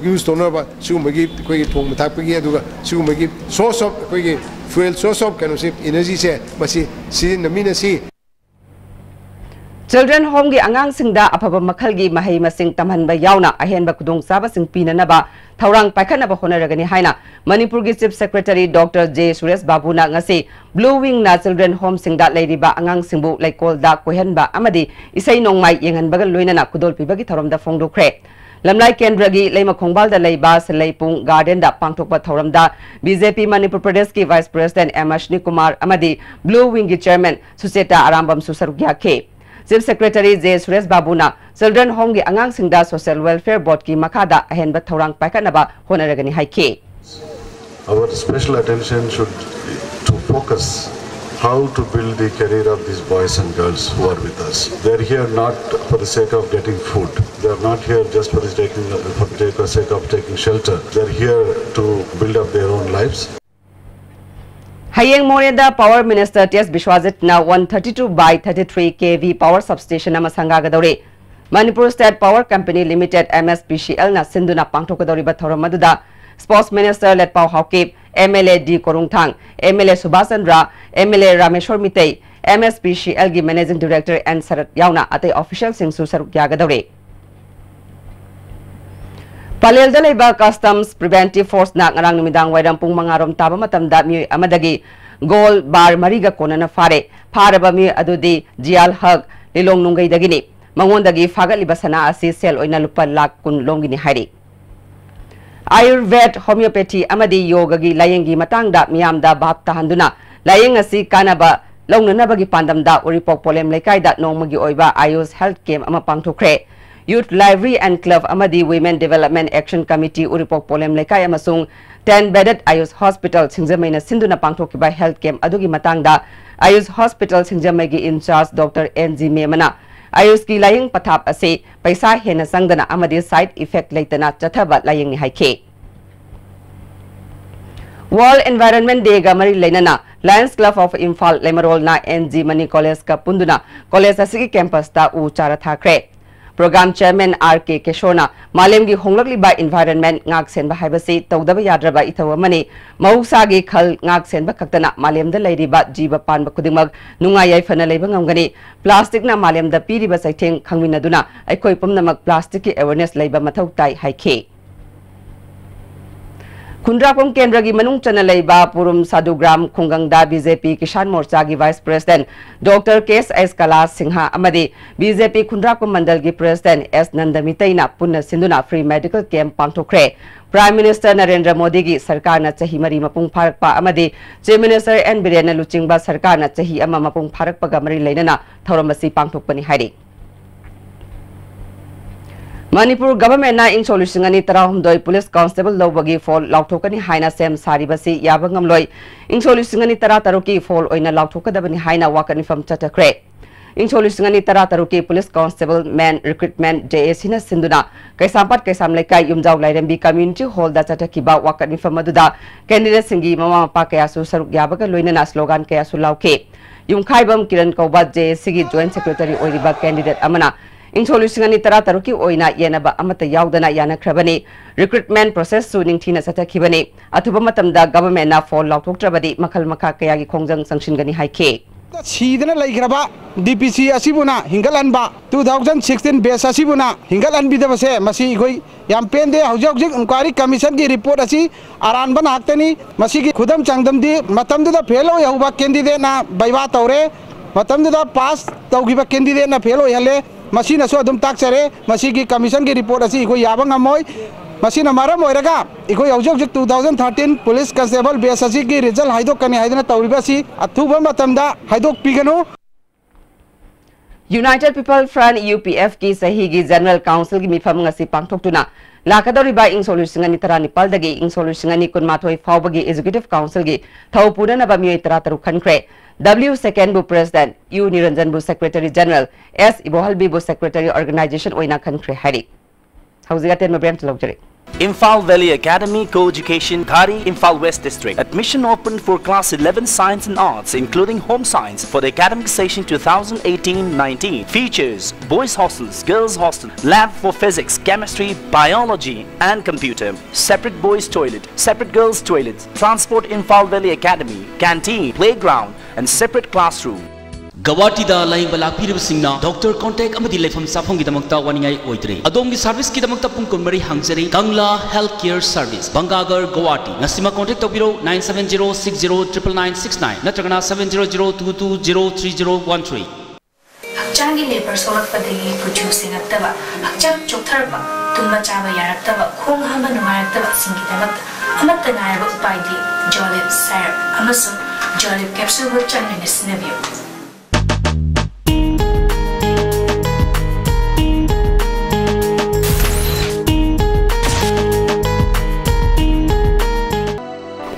use ꯇꯧꯅꯕ, ꯁꯤꯒꯨꯝꯕꯒꯤ ꯑꯩꯈꯣꯏꯒꯤ ꯊꯣꯡꯕ ꯊꯥꯛꯄꯒꯤ, ꯑꯗꯨꯒ ꯁꯤꯒꯨꯝꯕꯒꯤ source of ꯑꯩꯈꯣꯏꯒꯤ fuel source of ꯀꯩꯅꯣꯁꯦ, energy ꯁꯦ, ꯃꯁꯤ ꯁꯤꯖꯤꯟꯅꯃꯤꯟꯅꯁꯤ꯫ Children Home ꯒꯤ ꯑꯉꯥꯡꯁꯤꯡꯗ ꯑꯐꯕ ꯃꯈꯜꯒꯤ ꯃꯍꯩ ꯃꯁꯤꯡ ꯇꯝꯍꯟꯕ ꯌꯥꯎꯅ ꯑꯍꯦꯟꯕ ꯈꯨꯗꯣꯡꯆꯥꯕꯁꯤꯡ ꯄꯤꯅꯅꯕ ꯊꯧꯔꯥꯡ ꯄꯥꯏꯈꯠꯅꯕ ꯍꯣꯠꯅꯔꯒꯅꯤ ꯍꯥꯏꯅ ꯃꯅꯤꯄꯨꯔꯒꯤ Chief Secretary Doctor J Suresh ꯕꯥꯕꯨꯅ ꯉꯁꯤ Blue Wing ꯅ Children Home ꯁꯤꯡꯗ ꯂꯩꯔꯤꯕ ꯑꯉꯥꯡꯁꯤꯡꯕꯨ ꯂꯩꯀꯣꯜꯗ ꯀꯣꯏꯍꯟꯕ ꯑꯃꯗꯤ ꯏꯁꯩ ꯅꯣꯡꯃꯥꯏ ꯌꯦꯡꯍꯟꯕꯒ ꯂꯣꯏꯅꯅ ꯈꯨꯗꯣꯜ ꯄꯤꯕꯒꯤ ꯊꯧꯔꯝꯗ ꯐꯣꯡꯗꯣꯛꯈ꯭ꯔꯦ꯫ ꯂꯝꯂꯥꯏ ꯀꯦꯟꯗ꯭ꯔꯒꯤ ꯂꯩꯃꯈꯣꯡꯕꯥꯜꯗ ꯂꯩꯕ ꯁꯤꯂꯩꯄꯨꯡ garden ꯗ ꯄꯥꯡꯊꯣꯛꯄ ꯊꯧꯔꯝꯗ B J P ꯃꯅꯤꯄꯨꯔ ꯄ꯭ꯔꯗꯦꯁꯀꯤ Vice President M ꯑꯁ꯭ꯅꯤ ꯀꯨꯃꯥꯔ ꯑꯃꯗꯤ Blue Wing ꯒꯤ Chairman ꯁꯨꯆꯦꯇꯥ ꯑꯔꯥꯝꯕꯝꯁꯨ ꯁꯔꯨꯛ ꯌꯥꯈꯤ꯫ Chief Secretary J Suresh ꯕꯥꯕꯨꯅ Children Home ꯒꯤ ꯑꯉꯥꯡꯁꯤꯡꯗ Social Welfare Board ꯀꯤ ꯃꯈꯥꯗ ꯑꯍꯦꯟꯕ ꯊꯧꯔꯥꯡ ꯄꯥꯏꯈꯠꯅꯕ ꯍꯣꯠꯅꯔꯒꯅꯤ ꯍꯥꯏꯈꯤ꯫ Our special attention should to focus how to build the career of these boys and girls who are with us. They are here not for the sake of getting food. They are not here just for the, taking, for the sake of taking shelter. They are here to build up their own lives. ꯍꯌꯦꯡ ꯃꯣꯔꯦꯗ Power Minister T S ꯕꯤꯁ꯭ꯋꯥꯖꯤꯠꯅ one thirty two by thirty three K V power substation ꯑꯃ ꯁꯪꯒꯥꯒꯗꯧꯔꯤ꯫ Manipur State Power Company Limited, M S P C L ꯅ ꯁꯤꯟꯗꯨꯅ ꯄꯥꯡꯊꯣꯛꯀꯗꯧꯔꯤꯕ ꯊꯧꯔꯝ ꯑꯗꯨꯗ Sports Minister ꯂꯦꯠꯄꯥꯎ Haokip, M L A D ꯀꯣꯔꯨꯡꯊꯥꯡ, M L A Subhas Chandra, M L A Rameshwor Meitei, M S P C L ꯒꯤ Managing Director N ꯁꯔꯠ ꯌꯥꯎꯅ ꯑꯇꯩ official ꯁꯤꯡꯁꯨ ꯁꯔꯨꯛ ꯌꯥꯒꯗꯧꯔꯤ꯫ ꯄꯂꯦꯜꯗ ꯂꯩꯕ Customs Preventive Force ꯅ ꯉꯔꯥꯡ ꯅꯨꯃꯤꯗꯥꯡ ꯋꯥꯏꯔꯝ ꯄꯨꯡ ꯃꯉꯥ ꯔꯣꯝ ꯇꯥꯕ ꯃꯇꯝꯗ ꯃꯤꯑꯣꯏ ꯑꯃꯗꯒꯤ gold bar ꯃꯔꯤꯒ ꯀꯣꯟꯅꯅ ꯐꯥꯔꯦ꯫ ꯐꯥꯔꯕ ꯃꯤꯑꯣꯏ ꯑꯗꯨꯗꯤ ꯖꯤꯌꯥꯜ ꯍꯛ, ꯂꯤꯂꯣꯡ ꯅꯨꯡꯒꯩꯗꯒꯤꯅꯤ꯫ ꯃꯉꯣꯟꯗꯒꯤ ꯐꯥꯒꯠꯂꯤꯕ ꯁꯅꯥ ꯑꯁꯤ ꯁꯦꯜ ꯑꯣꯏꯅ ꯂꯨꯄꯥ ꯂꯥꯈ ꯀꯨꯟ ꯂꯣꯝꯒꯤꯅꯤ ꯍꯥꯏꯔꯤ꯫ Ayurved, Homeopathy ꯑꯃꯗꯤ ꯌꯣꯒꯒꯤ ꯂꯥꯌꯦꯡꯒꯤ ꯃꯇꯥꯡꯗ ꯃꯤꯌꯥꯝꯗ ꯚꯥꯞ ꯇꯥꯍꯟꯗꯨꯅ ꯂꯥꯌꯦꯡ ꯑꯁꯤ ꯀꯥꯟꯅꯕ ꯂꯧꯅꯅꯕꯒꯤ ꯄꯥꯟꯗꯝꯗ ꯎꯔꯤꯄꯣꯛ ꯄꯣꯂꯦꯝ ꯂꯩꯀꯥꯏꯗ ꯅꯣꯡꯃꯒꯤ ꯑꯣꯏꯕ Ayush Health Camp ꯑꯃ ꯄꯥꯡꯊꯣꯛꯈ꯭ꯔꯦ꯫ Youth Library and Club ꯑꯃꯗꯤ Women Development Action Committee ꯎꯔꯤꯄꯣꯛ ꯄꯣꯂꯦꯝ ꯂꯩꯀꯥꯏ ꯑꯃꯁꯨꯡ ten bedded Ayush Hospital ꯁꯤꯡꯖꯃꯩꯅ ꯁꯤꯟꯗꯨꯅ ꯄꯥꯡꯊꯣꯛꯈꯤꯕ health camp ꯑꯗꯨꯒꯤ ꯃꯇꯥꯡꯗ Ayush Hospital ꯁꯤꯡꯖꯃꯩꯒꯤ in charge Doctor N G ꯃꯦꯃꯅ Ayushꯀꯤ ꯂꯥꯌꯦꯡ ꯄꯊꯥꯞ ꯑꯁꯤ ꯄꯩꯁꯥ ꯍꯦꯟꯅ ꯆꯪꯗꯅ ꯑꯃꯗꯤ side effect ꯂꯩꯇꯅ ꯆꯠꯊꯕ ꯂꯥꯌꯦꯡꯅꯤ ꯍꯥꯏꯈꯤ꯫ World Environment Dayꯒ ꯃꯔꯤ ꯂꯩꯅꯅ Lions Club of Imphal ꯂꯩꯃꯔꯣꯜꯅ N G ꯃꯅꯤ Collegeꯀ ꯄꯨꯟꯗꯨꯅ college ꯑꯁꯤꯒꯤ campusꯇ ꯎ ꯆꯥꯔ ꯊꯥꯈ꯭ꯔꯦ꯫ Program Chairman R K ꯀꯦꯁꯣꯔꯅ ꯃꯥꯂꯦꯝꯒꯤ ꯍꯣꯡꯂꯛꯂꯤꯕ environment ꯉꯥꯛ ꯁꯦꯟꯕ ꯍꯥꯏꯕꯁꯤ ꯇꯧꯗꯕ ꯌꯥꯗ꯭ꯔꯕ ꯏꯊꯧ ꯑꯃꯅꯤ꯫ ꯃꯍꯧꯁꯥꯒꯤ ꯈꯜ ꯉꯥꯛ ꯁꯦꯟꯕ ꯈꯛꯇꯅ ꯃꯥꯂꯦꯝꯗ ꯂꯩꯔꯤꯕ ꯖꯤꯕ ꯄꯥꯟꯕ ꯈꯨꯗꯤꯡꯃꯛ ꯅꯨꯡꯉꯥꯏ ꯌꯥꯏꯐꯅ ꯂꯩꯕ ꯉꯝꯒꯅꯤ꯫ Plasticꯅ ꯃꯥꯂꯦꯝꯗ ꯄꯤꯔꯤꯕ ꯆꯩꯊꯦꯡ ꯈꯪꯃꯤꯟꯅꯗꯨꯅ ꯑꯩꯈꯣꯏ ꯄꯨꯝꯅꯃꯛ plasticꯀꯤ awareness ꯂꯩꯕ ꯃꯊꯧ ꯇꯥꯏ ꯍꯥꯏꯈꯤ꯫ ꯈꯨꯟꯗ꯭ꯔꯥꯛꯄꯝ ꯀꯦꯟꯗ꯭ꯔꯒꯤ ꯃꯅꯨꯡ ꯆꯟꯅ ꯂꯩꯕ ꯄꯨꯔꯨꯝ ꯁꯥꯗꯨꯒ꯭ꯔꯥꯝ ꯈꯨꯡꯒꯪꯗ B J P ꯀꯤꯁꯥꯟ ꯃꯣꯔꯆꯥꯒꯤ Vice President Doctor K S S Kalash Singh ꯑꯃꯗꯤ B J P ꯈꯨꯟꯗ꯭ꯔꯥꯛꯄꯝ ꯃꯟꯗꯜꯒꯤ President S ꯅꯟꯗꯃꯤꯇꯩꯅ ꯄꯨꯟꯅ ꯁꯤꯟꯗꯨꯅ free medical camp ꯄꯥꯡꯊꯣꯛꯈ꯭ꯔꯦ꯫ Prime Minister Narendra ꯃꯣꯗꯤꯒꯤ ꯁꯔꯀꯥꯔꯅ ꯆꯍꯤ ꯃꯔꯤ ꯃꯄꯨꯡ ꯐꯥꯔꯛꯄ ꯑꯃꯗꯤ Chief Minister N ꯕꯤꯔꯦꯟꯅ ꯂꯨꯆꯤꯡꯕ ꯁꯔꯀꯥꯔꯅ ꯆꯍꯤ ꯑꯃ ꯃꯄꯨꯡ ꯐꯥꯔꯛꯄꯒ ꯃꯔꯤ ꯂꯩꯅꯅ ꯊꯧꯔꯝ ꯑꯁꯤ ꯄꯥꯡꯊꯣꯛꯄꯅꯤ ꯍꯥꯏꯔꯤ꯫ ꯃꯅꯤꯄꯨꯔ governmentꯅ ꯏꯪ ꯁꯣꯛ ꯂꯤꯁꯤꯡ ꯑꯅꯤ ꯇꯔꯥꯍꯨꯝꯗꯣꯏ police constable ꯂꯧꯕꯒꯤ ꯐꯣꯜ ꯂꯥꯎꯊꯣꯛꯀꯅꯤ ꯍꯥꯏꯅ ꯁꯦꯝ ꯁꯥꯔꯤꯕꯁꯤ ꯌꯥꯕ ꯉꯝꯂꯣꯏ꯫ ꯏꯪ ꯁꯣꯛ ꯂꯤꯁꯤꯡ ꯑꯅꯤ ꯇꯔꯥꯇꯔꯨꯛꯀꯤ ꯐꯣꯜ ꯑꯣꯏꯅ ꯂꯥꯎꯊꯣꯛꯀꯗꯕꯅꯤ ꯍꯥꯏꯅ ꯋꯥꯀꯠ ꯃꯤꯐꯝ ꯆꯠꯊꯈ꯭ꯔꯦ꯫ ꯏꯪ ꯁꯣꯛ ꯂꯤꯁꯤꯡ ꯑꯅꯤ ꯇꯔꯥꯇꯔꯨꯛꯀꯤ police constable men recruitment J A Cꯅ ꯁꯤꯟꯗꯨꯅ ꯀꯩꯁꯥꯝꯄꯥꯠ ꯀꯩꯁꯥꯝ ꯂꯩꯀꯥꯏ ꯌꯨꯝꯖꯥꯎ ꯂꯥꯏꯔꯦꯝꯕꯤ community hallꯗ ꯆꯠꯊꯈꯤꯕ ꯋꯥꯀꯠ ꯃꯤꯐꯝ ꯑꯗꯨꯗ candidateꯁꯤꯡꯒꯤ ꯃꯃꯥ ꯃꯄꯥ ꯀꯌꯥꯁꯨ ꯁꯔꯨꯛ ꯌꯥꯕꯒ ꯂꯣꯏꯅꯅ slogan ꯀꯌꯥꯁꯨ ꯂꯥꯎꯈꯤ꯫ ꯌꯨꯝꯈꯥꯏꯕꯝ ꯀꯤꯔꯟ ꯀꯧꯕ J A Cꯒꯤ joint secretary ꯑꯣꯏꯔꯤꯕ candidate ꯑꯃꯅ ꯏꯪ ꯁꯣꯛ ꯂꯤꯁꯤꯡ ꯑꯅꯤ ꯇꯔꯥꯇꯔꯨꯛꯀꯤ ꯑꯣꯏꯅ ꯌꯦꯠꯅꯕ ꯑꯃꯠꯇ ꯌꯥꯎꯗꯅ ꯌꯥꯅꯈ꯭ꯔꯕꯅꯤ꯫ Recruitment processꯁꯨ ꯅꯤꯡꯊꯤꯅ ꯆꯠꯊꯈꯤꯕꯅꯤ꯫ ꯑꯊꯨꯕ ꯃꯇꯝꯗ governmentꯅ ꯐꯣꯜ ꯂꯥꯎꯊꯣꯛꯇ꯭ꯔꯕꯗꯤ ꯃꯈꯜ ꯃꯈꯥ ꯀꯌꯥꯒꯤ ꯈꯣꯡꯖꯪ ꯆꯪꯁꯤꯟꯒꯅꯤ ꯍꯥꯏꯈꯤ꯫ ꯁꯤꯗꯅ ꯂꯩꯈ꯭ꯔꯕ D P C ꯑꯁꯤꯕꯨꯅ ꯍꯤꯡꯒꯠꯍꯟꯕ, two thousand sixteen batch ꯑꯁꯤꯕꯨꯅ ꯍꯤꯡꯒꯠꯍꯟꯕꯤꯗꯕꯁꯦ ꯃꯁꯤ ꯑꯩꯈꯣꯏ ꯌꯥꯝ ꯄꯦꯟꯗꯦ꯫ ꯍꯧꯖꯤꯛ ꯍꯧꯖꯤꯛ inquiry commissionꯒꯤ report ꯑꯁꯤ ꯑꯔꯥꯟꯕ ꯉꯥꯛꯇꯅꯤ꯫ ꯃꯁꯤꯒꯤ ꯈꯨꯗꯝ ꯆꯥꯡꯗꯝꯗꯤ ꯃꯇꯝꯗꯨꯗ fail ꯑꯣꯏꯍꯧꯕ candidateꯅ viva ꯇꯧꯔꯦ, ꯃꯇꯝꯗꯨꯗ pass ꯇꯧꯈꯤꯕ candidateꯅ fail ꯑꯣꯏꯍꯜꯂꯦ꯫ ꯃꯁꯤꯅꯁꯨ ꯑꯗꯨꯝ ꯇꯥꯛꯆꯔꯦ, ꯃꯁꯤꯒꯤ commissionꯒꯤ report ꯑꯁꯤ ꯑꯩꯈꯣꯏ ꯌꯥꯕ ꯉꯝꯃꯣꯏ꯫ ꯃꯁꯤꯅ ꯃꯔꯝ ꯑꯣꯏꯔꯒ ꯑꯩꯈꯣꯏ ꯍꯧꯖꯤꯛ ꯍꯧꯖꯤꯛ two thousand thirteen police constable batch ꯑꯁꯤꯒꯤ result ꯍꯥꯏꯗꯣꯛꯀꯅꯤ ꯍꯥꯏꯗꯨꯅ ꯇꯧꯔꯤꯕ ꯑꯁꯤ ꯑꯊꯨꯕ ꯃꯇꯝꯗ ꯍꯥꯏꯗꯣꯛꯄꯤꯒꯅꯨ꯫ United People Front, U P F ꯀꯤ ꯆꯍꯤꯒꯤ General Council ꯒꯤ ꯃꯤꯐꯝ ꯉꯁꯤ ꯄꯥꯡꯊꯣꯛꯇꯨꯅ, ꯂꯥꯛꯀꯗꯧꯔꯤꯕ ꯏꯪ ꯁꯣꯛ ꯂꯤꯁꯤꯡ ꯑꯅꯤ ꯇꯔꯥꯅꯤꯄꯥꯜꯗꯒꯤ ꯏꯪ ꯁꯣꯛ ꯂꯤꯁꯤꯡ ꯑꯅꯤ ꯀꯨꯟꯃꯥꯊꯣꯏ ꯐꯥꯎꯕꯒꯤ Executive Council ꯒꯤ ꯊꯧ ꯄꯨꯅꯅꯕ ꯃꯤꯑꯣꯏ ꯇꯔꯥꯇꯔꯨꯛ ꯈꯟꯈ꯭ꯔꯦ꯫ W ꯁꯦꯀꯦꯟꯕꯨ President, U ꯅꯤꯔꯟꯖꯟꯕꯨ Secretary General, S ꯏꯕꯣꯍꯜꯕꯤꯕꯨ Secretary Organization ꯑꯣꯏꯅ ꯈꯟꯈ꯭ꯔꯦ ꯍꯥꯏꯔꯤ꯫ ꯍꯧꯖꯤꯛ ꯑꯇꯦꯟꯕ break ꯂꯧꯖꯔꯤ꯫ Imphal Valley Academy, Co-Education, Ghari, Imphal West District. Admission open for class eleven Science and Arts, including Home Science, for the academic session two thousand eighteen nineteen. Features: boys' hostels, girls' hostel, lab for physics, chemistry, biology, and computer. Separate boys' toilet, separate girls' toilets. Transport: Imphal Valley Academy, canteen, playground, and separate classroom. ꯒꯧꯍꯥꯇꯤꯗ ꯂꯥꯌꯦꯡꯕ ꯂꯥꯛꯄꯤꯔꯤꯕꯁꯤꯡꯅ doctor, contact ꯑꯃꯗꯤ ꯂꯩꯐꯝ ꯆꯥꯐꯝꯒꯤꯗꯃꯛꯇ ꯋꯥꯅꯤꯡꯉꯥꯏ ꯑꯣꯏꯗ꯭ꯔꯦ꯫ ꯑꯗꯣꯝꯒꯤ ꯁꯔꯚꯤꯁꯀꯤꯗꯃꯛꯇ ꯄꯨꯡ ꯀꯨꯟꯃꯔꯤ ꯍꯥꯡꯖꯔꯤ꯫ ꯀꯪꯂꯥ Health Care Service, ꯕꯪꯒꯥꯒꯔ, ꯒꯧꯍꯥꯇꯤ꯫ ꯉꯁꯤꯃꯛ ꯀꯣꯟꯇꯦꯛ ꯇꯧꯕꯤꯔꯣ, nine seven zero six zero triple nine six nine ꯅꯠꯇ꯭ꯔꯒꯅ seven zero zero two two zero three zero one three꯫ ꯍꯛꯆꯥꯡꯒꯤ ꯂꯦꯕꯔ ꯁꯣꯛꯂꯛꯄꯗꯒꯤ ꯀꯨꯆꯨ ꯁꯦꯡꯉꯛꯇꯕ, ꯍꯛꯆꯥꯡ ꯆꯣꯛꯊꯔꯛꯄ, ꯇꯨꯝꯕ ꯆꯥꯕ ꯌꯥꯔꯛꯇꯕ, ꯈꯣꯡ ꯍꯥꯝꯕ ꯅꯨꯡꯉꯥꯏꯔꯛꯇꯕꯁꯤꯡꯒꯤꯗꯃꯛꯇ ꯑꯃꯠꯇ ꯉꯥꯏꯔꯕ ꯎꯄꯥꯏꯗꯤ ꯖꯣꯂꯤꯞ ꯁꯥꯏꯔꯞ ꯑꯃꯁꯨꯡ ꯖꯣꯂꯤꯞ ꯀꯦꯞꯁꯨꯜꯕꯨ ꯆꯥꯡ ꯅꯥꯏꯅ ꯁꯤꯖꯤꯟꯅꯕꯤꯌꯨ꯫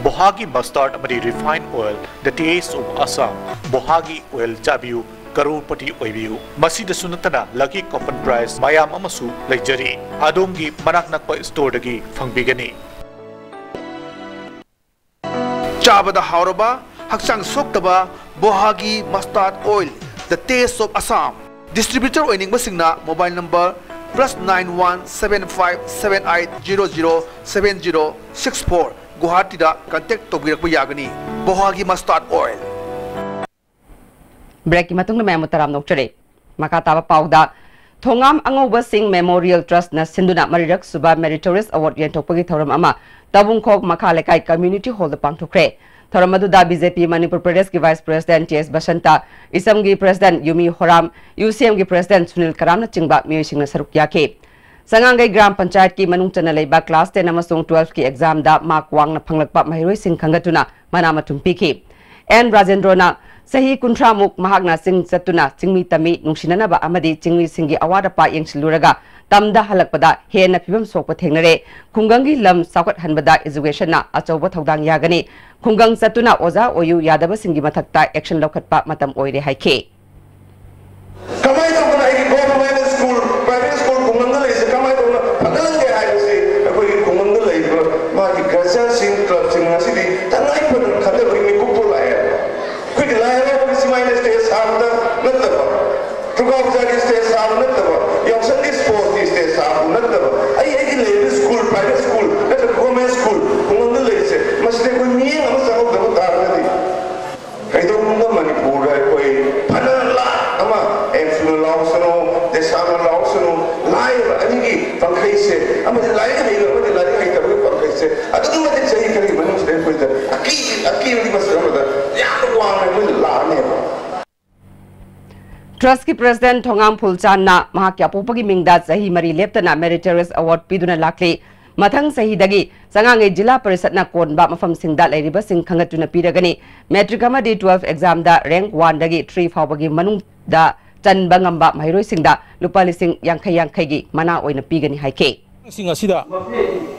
ꯕꯣꯍꯥꯒꯤ mustard ꯑꯃꯗꯤ refined oil, the taste of Assam꯫ ꯕꯣꯍꯥꯒꯤ oil ꯆꯥꯕꯤꯌꯨ, ꯀꯔꯣꯔꯄꯇꯤ ꯑꯣꯏꯕꯤꯌꯨ꯫ ꯃꯁꯤꯗꯁꯨ ꯅꯠꯇꯅ lucky coupon prize ꯃꯌꯥꯝ ꯑꯃꯁꯨ ꯂꯩꯖꯔꯤ꯫ ꯑꯗꯣꯝꯒꯤ ꯃꯅꯥꯛ ꯅꯛꯄ storeꯗꯒꯤ ꯐꯪꯕꯤꯒꯅꯤ꯫ ꯆꯥꯕꯗ ꯍꯥꯎꯔꯕ, ꯍꯛꯆꯥꯡ ꯁꯣꯛꯇꯕ ꯕꯣꯍꯥꯒꯤ mustard oil, the taste of Assam꯫ Distributor ꯑꯣꯏꯅꯤꯡꯕꯁꯤꯡꯅ mobile number plus nine one seven five seven eight zero zero seven zero six four, ꯒꯨꯋꯥꯍꯥꯇꯤꯗ contact ꯇꯧꯕꯤꯔꯛꯄ ꯌꯥꯒꯅꯤ꯫ ꯕꯣꯍꯥꯒꯤ mustard oil꯫ ꯕ꯭ꯔꯦꯛꯀꯤ ꯃꯇꯨꯡꯗ ꯃꯌꯥꯝꯕꯨ ꯇꯔꯥꯝꯅ ꯑꯣꯛꯆꯔꯤ꯫ ꯃꯈꯥ ꯇꯥꯕ ꯄꯥꯎꯗ, ꯊꯣꯉꯥꯝ ꯑꯉꯧꯕꯁꯤꯡ Memorial Trustꯅ ꯁꯤꯟꯗꯨꯅ ꯃꯔꯤꯔꯛ ꯁꯨꯕ Meritorious Award ꯌꯦꯟꯊꯣꯛꯄꯒꯤ ꯊꯧꯔꯝ ꯑꯃ ꯇꯥꯕꯨꯡꯈꯣꯛ ꯃꯈꯥ ꯂꯩꯀꯥꯏ Community Hallꯗ ꯄꯥꯡꯊꯣꯛꯈ꯭ꯔꯦ꯫ ꯊꯧꯔꯝ ꯑꯗꯨꯗ B J P ꯃꯅꯤꯄꯨꯔ ꯄ꯭ꯔꯗꯦꯁꯀꯤ Vice President T S Basanta, ꯏꯁꯝꯒꯤ President Yumi Horam, U C ꯑꯦꯝꯒꯤ President ꯁꯨꯅꯤꯜ ꯀꯔꯥꯝꯅꯆꯤꯡꯕ ꯃꯤꯑꯣꯏꯁꯤꯡꯅ ꯁꯔꯨꯛ ꯌꯥꯈꯤ꯫ ꯁꯉꯥꯡꯒꯩ ꯒ꯭ꯔꯥꯝ ꯄꯟꯆꯥꯌꯠꯀꯤ ꯃꯅꯨꯡ ꯆꯟꯅ ꯂꯩꯕ class ten ꯑꯃꯁꯨꯡ twelveꯀꯤ examꯗ mark ꯋꯥꯡꯅ ꯐꯪꯂꯛꯄ ꯃꯍꯩꯔꯣꯏꯁꯤꯡ ꯈꯟꯒꯠꯇꯨꯅ ꯃꯅꯥ ꯃꯊꯨꯝ ꯄꯤꯈꯤ꯫ ꯑꯦꯟ ꯔꯥꯖꯦꯟꯗ꯭ꯔꯣꯅ ꯆꯍꯤ ꯀꯨꯟꯊ꯭ꯔꯥ ꯃꯨꯛ ꯃꯍꯥꯛꯅ ꯆꯤꯡ ꯆꯠꯇꯨꯅ ꯆꯤꯡꯃꯤ ꯇꯝꯃꯤ ꯅꯨꯡꯁꯤꯅꯅꯕ ꯑꯃꯗꯤ ꯆꯤꯡꯃꯤꯁꯤꯡꯒꯤ ꯑꯋꯥꯠ ꯑꯄꯥ ꯌꯦꯡꯁꯤꯜꯂꯨꯔꯒ ꯇꯝꯗ ꯍꯜꯂꯛꯄꯗ ꯍꯦꯟꯅ ꯐꯤꯕꯝ ꯁꯣꯛꯄ ꯊꯦꯡꯅꯔꯦ꯫ ꯈꯨꯡꯒꯪꯒꯤ ꯂꯝ ꯆꯥꯎꯈꯠꯍꯟꯕꯗ educationꯅ ꯑꯆꯧꯕ ꯊꯧꯗꯥꯡ ꯌꯥꯒꯅꯤ꯫ ꯈꯨꯡꯒꯪ ꯆꯠꯇꯨꯅ ꯑꯣꯖꯥ ꯑꯣꯏꯌꯨ ꯌꯥꯗꯕꯁꯤꯡꯒꯤ ꯃꯊꯛꯇ action ꯂꯧꯈꯠꯄ ꯃꯇꯝ ꯑꯣꯏꯔꯦ ꯍꯥꯏꯈꯤ꯫ ꯀꯃꯥꯏꯅ ꯇꯧꯗꯅ ꯑꯩꯒꯤ government school, private school ꯈꯨꯡꯒꯪꯗ ꯂꯩꯔꯤꯁꯦ ꯀꯃꯥꯏꯅ ꯇꯧꯗꯅ ꯐꯒꯠꯍꯟꯒꯦ ꯍꯥꯏꯕꯁꯤ ꯑꯩꯈꯣꯏꯒꯤ ꯈꯨꯡꯒꯪꯗ ꯂꯩꯔꯤꯕ ꯃꯥꯒꯤ graduateꯁꯤꯡ, clubꯁꯤꯡ ꯉꯁꯤꯗꯤ ꯇꯉꯥꯏ ꯐꯗꯅ ꯈꯟꯊꯕꯒꯤ ꯃꯤꯀꯨꯞꯄꯨ ꯂꯥꯛꯑꯦ꯫ ꯑꯩꯈꯣꯏꯒꯤ ꯂꯥꯏ ꯍꯔꯥꯎꯕꯒꯤ ꯁꯨꯃꯥꯏꯅ stage ꯁꯥꯕꯗ ꯅꯠꯇꯕ, ꯗꯨꯔꯒꯥ ꯄꯨꯖꯥꯒꯤ stage ꯁꯥꯕ ꯅꯠꯇꯕ, ꯌꯥꯎꯁꯪꯒꯤ sportsꯀꯤ stage ꯁꯥꯕꯗꯨ ꯅꯠꯇꯕ, ꯑꯩ ꯑꯩꯒꯤ ꯂꯩꯔꯤꯕ school, private school ꯅꯠꯇ꯭ꯔꯒ government school ꯈꯨꯡꯒꯪꯗ ꯂꯩꯔꯤꯁꯦ, ꯃꯁꯤꯗ ꯑꯩꯈꯣꯏ ꯃꯤꯠꯌꯦꯡ ꯑꯃ ꯆꯪꯍꯧꯗꯕ ꯇꯥꯔꯒꯗꯤ ꯀꯩꯗꯧꯅꯨꯡꯗ ꯃꯅꯤꯄꯨꯔꯗ ꯑꯩꯈꯣꯏ ꯐꯅ ꯂꯥꯛ ꯑꯃ ꯑꯦꯝꯁꯅ ꯂꯥꯎꯁꯅꯨ, ꯗꯦꯁꯥꯝꯅ ꯂꯥꯎꯁꯅꯨ, ꯂꯥꯏꯔꯕ ꯑꯅꯤꯒꯤ ꯄꯪꯈꯩꯁꯦ, ꯑꯃꯗꯤ ꯂꯥꯏꯔꯤꯛ ꯍꯩꯕ ꯑꯃꯗꯤ ꯂꯥꯏꯔꯤꯛ ꯍꯩꯇꯕꯒꯤ ꯄꯪꯈꯩꯁꯦ ꯑꯗꯨꯛꯀꯤ ꯃꯇꯤꯛ ꯆꯍꯤ ꯈꯔꯒꯤ ꯃꯅꯨꯡꯁꯤꯗ ꯑꯩꯈꯣꯏꯗ ꯑꯀꯤ-, ꯑꯀꯤꯕꯒꯤ ꯃꯁꯛ ꯑꯃꯗ ꯌꯥꯝꯅ ꯋꯥꯡꯅ ꯑꯩꯈꯣꯏꯗ ꯂꯥꯛꯑꯅꯦꯕ꯫ Trustꯀꯤ president ꯊꯣꯉꯥꯝ ꯐꯨꯜꯆꯥꯟꯅ ꯃꯍꯥꯛꯀꯤ ꯑꯄꯣꯛꯄꯒꯤ ꯃꯤꯡꯗ ꯆꯍꯤ ꯃꯔꯤ ꯂꯦꯞꯇꯅ Meritorious Award ꯄꯤꯗꯨꯅ ꯂꯥꯛꯂꯤ꯫ ꯃꯊꯪ ꯆꯍꯤꯗꯒꯤ ꯆꯉꯥꯡꯉꯩ ꯖꯤꯂꯥ ꯄꯔꯤꯁꯠꯅ ꯀꯣꯟꯕ ꯃꯐꯝꯁꯤꯡꯗ ꯂꯩꯔꯤꯕꯁꯤꯡ ꯈꯟꯒꯠꯇꯨꯅ ꯄꯤꯔꯒꯅꯤ꯫ Matric ꯑꯃꯗꯤ twelve examꯗ rank oneꯗꯒꯤ three ꯐꯥꯎꯕꯒꯤ ꯃꯅꯨꯡꯗ ꯆꯟꯕ ꯉꯝꯕ ꯃꯍꯩꯔꯣꯏꯁꯤꯡꯗ ꯂꯨꯄꯥ ꯂꯤꯁꯤꯡ ꯌꯥꯡꯈꯩ ꯌꯥꯡꯈꯩꯒꯤ ꯃꯅꯥ ꯑꯣꯏꯅ ꯄꯤꯒꯅꯤ ꯍꯥꯏꯈꯤ꯫ ꯁꯤꯡ ꯑꯁꯤꯗ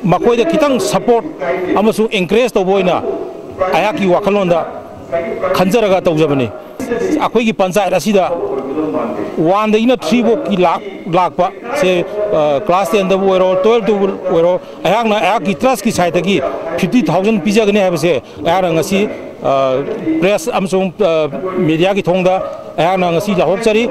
ꯃꯈꯣꯏꯗ ꯈꯤꯇꯪ support ꯑꯃꯁꯨꯡ encourage ꯇꯧꯕ ꯑꯣꯏꯅ ꯑꯩꯍꯥꯛꯀꯤ ꯋꯥꯈꯜꯂꯣꯟꯗ ꯈꯟꯖꯔꯒ ꯇꯧꯖꯕꯅꯤ꯫ ꯑꯩꯈꯣꯏꯒꯤ ꯄꯟꯆꯥꯌꯠ ꯑꯁꯤꯗ oneꯗꯒꯤꯅ three ꯐꯥꯎꯒꯤ ꯂꯥꯛ-, ꯂꯥꯛꯄ ꯁꯦ, ꯑ, class tenꯗꯕꯨ ꯑꯣꯏꯔꯣ, twelveꯇꯕꯨ ꯑꯣꯏꯔꯣ, ꯑꯩꯍꯥꯛꯅ ꯑꯩꯍꯥꯛꯀꯤ trustꯀꯤ sideꯇꯒꯤ fifty thousand ꯄꯤꯖꯒꯅꯤ ꯍꯥꯏꯕꯁꯦ ꯑꯩꯍꯥꯛꯅ ꯉꯁꯤ, ꯑ, press ꯑꯃꯁꯨꯡ, ꯑ, mediaꯒꯤ ꯊꯣꯡꯗ ꯑꯩꯍꯥꯛꯅ ꯉꯁꯤ ꯂꯥꯎꯊꯣꯛꯆꯔꯤ꯫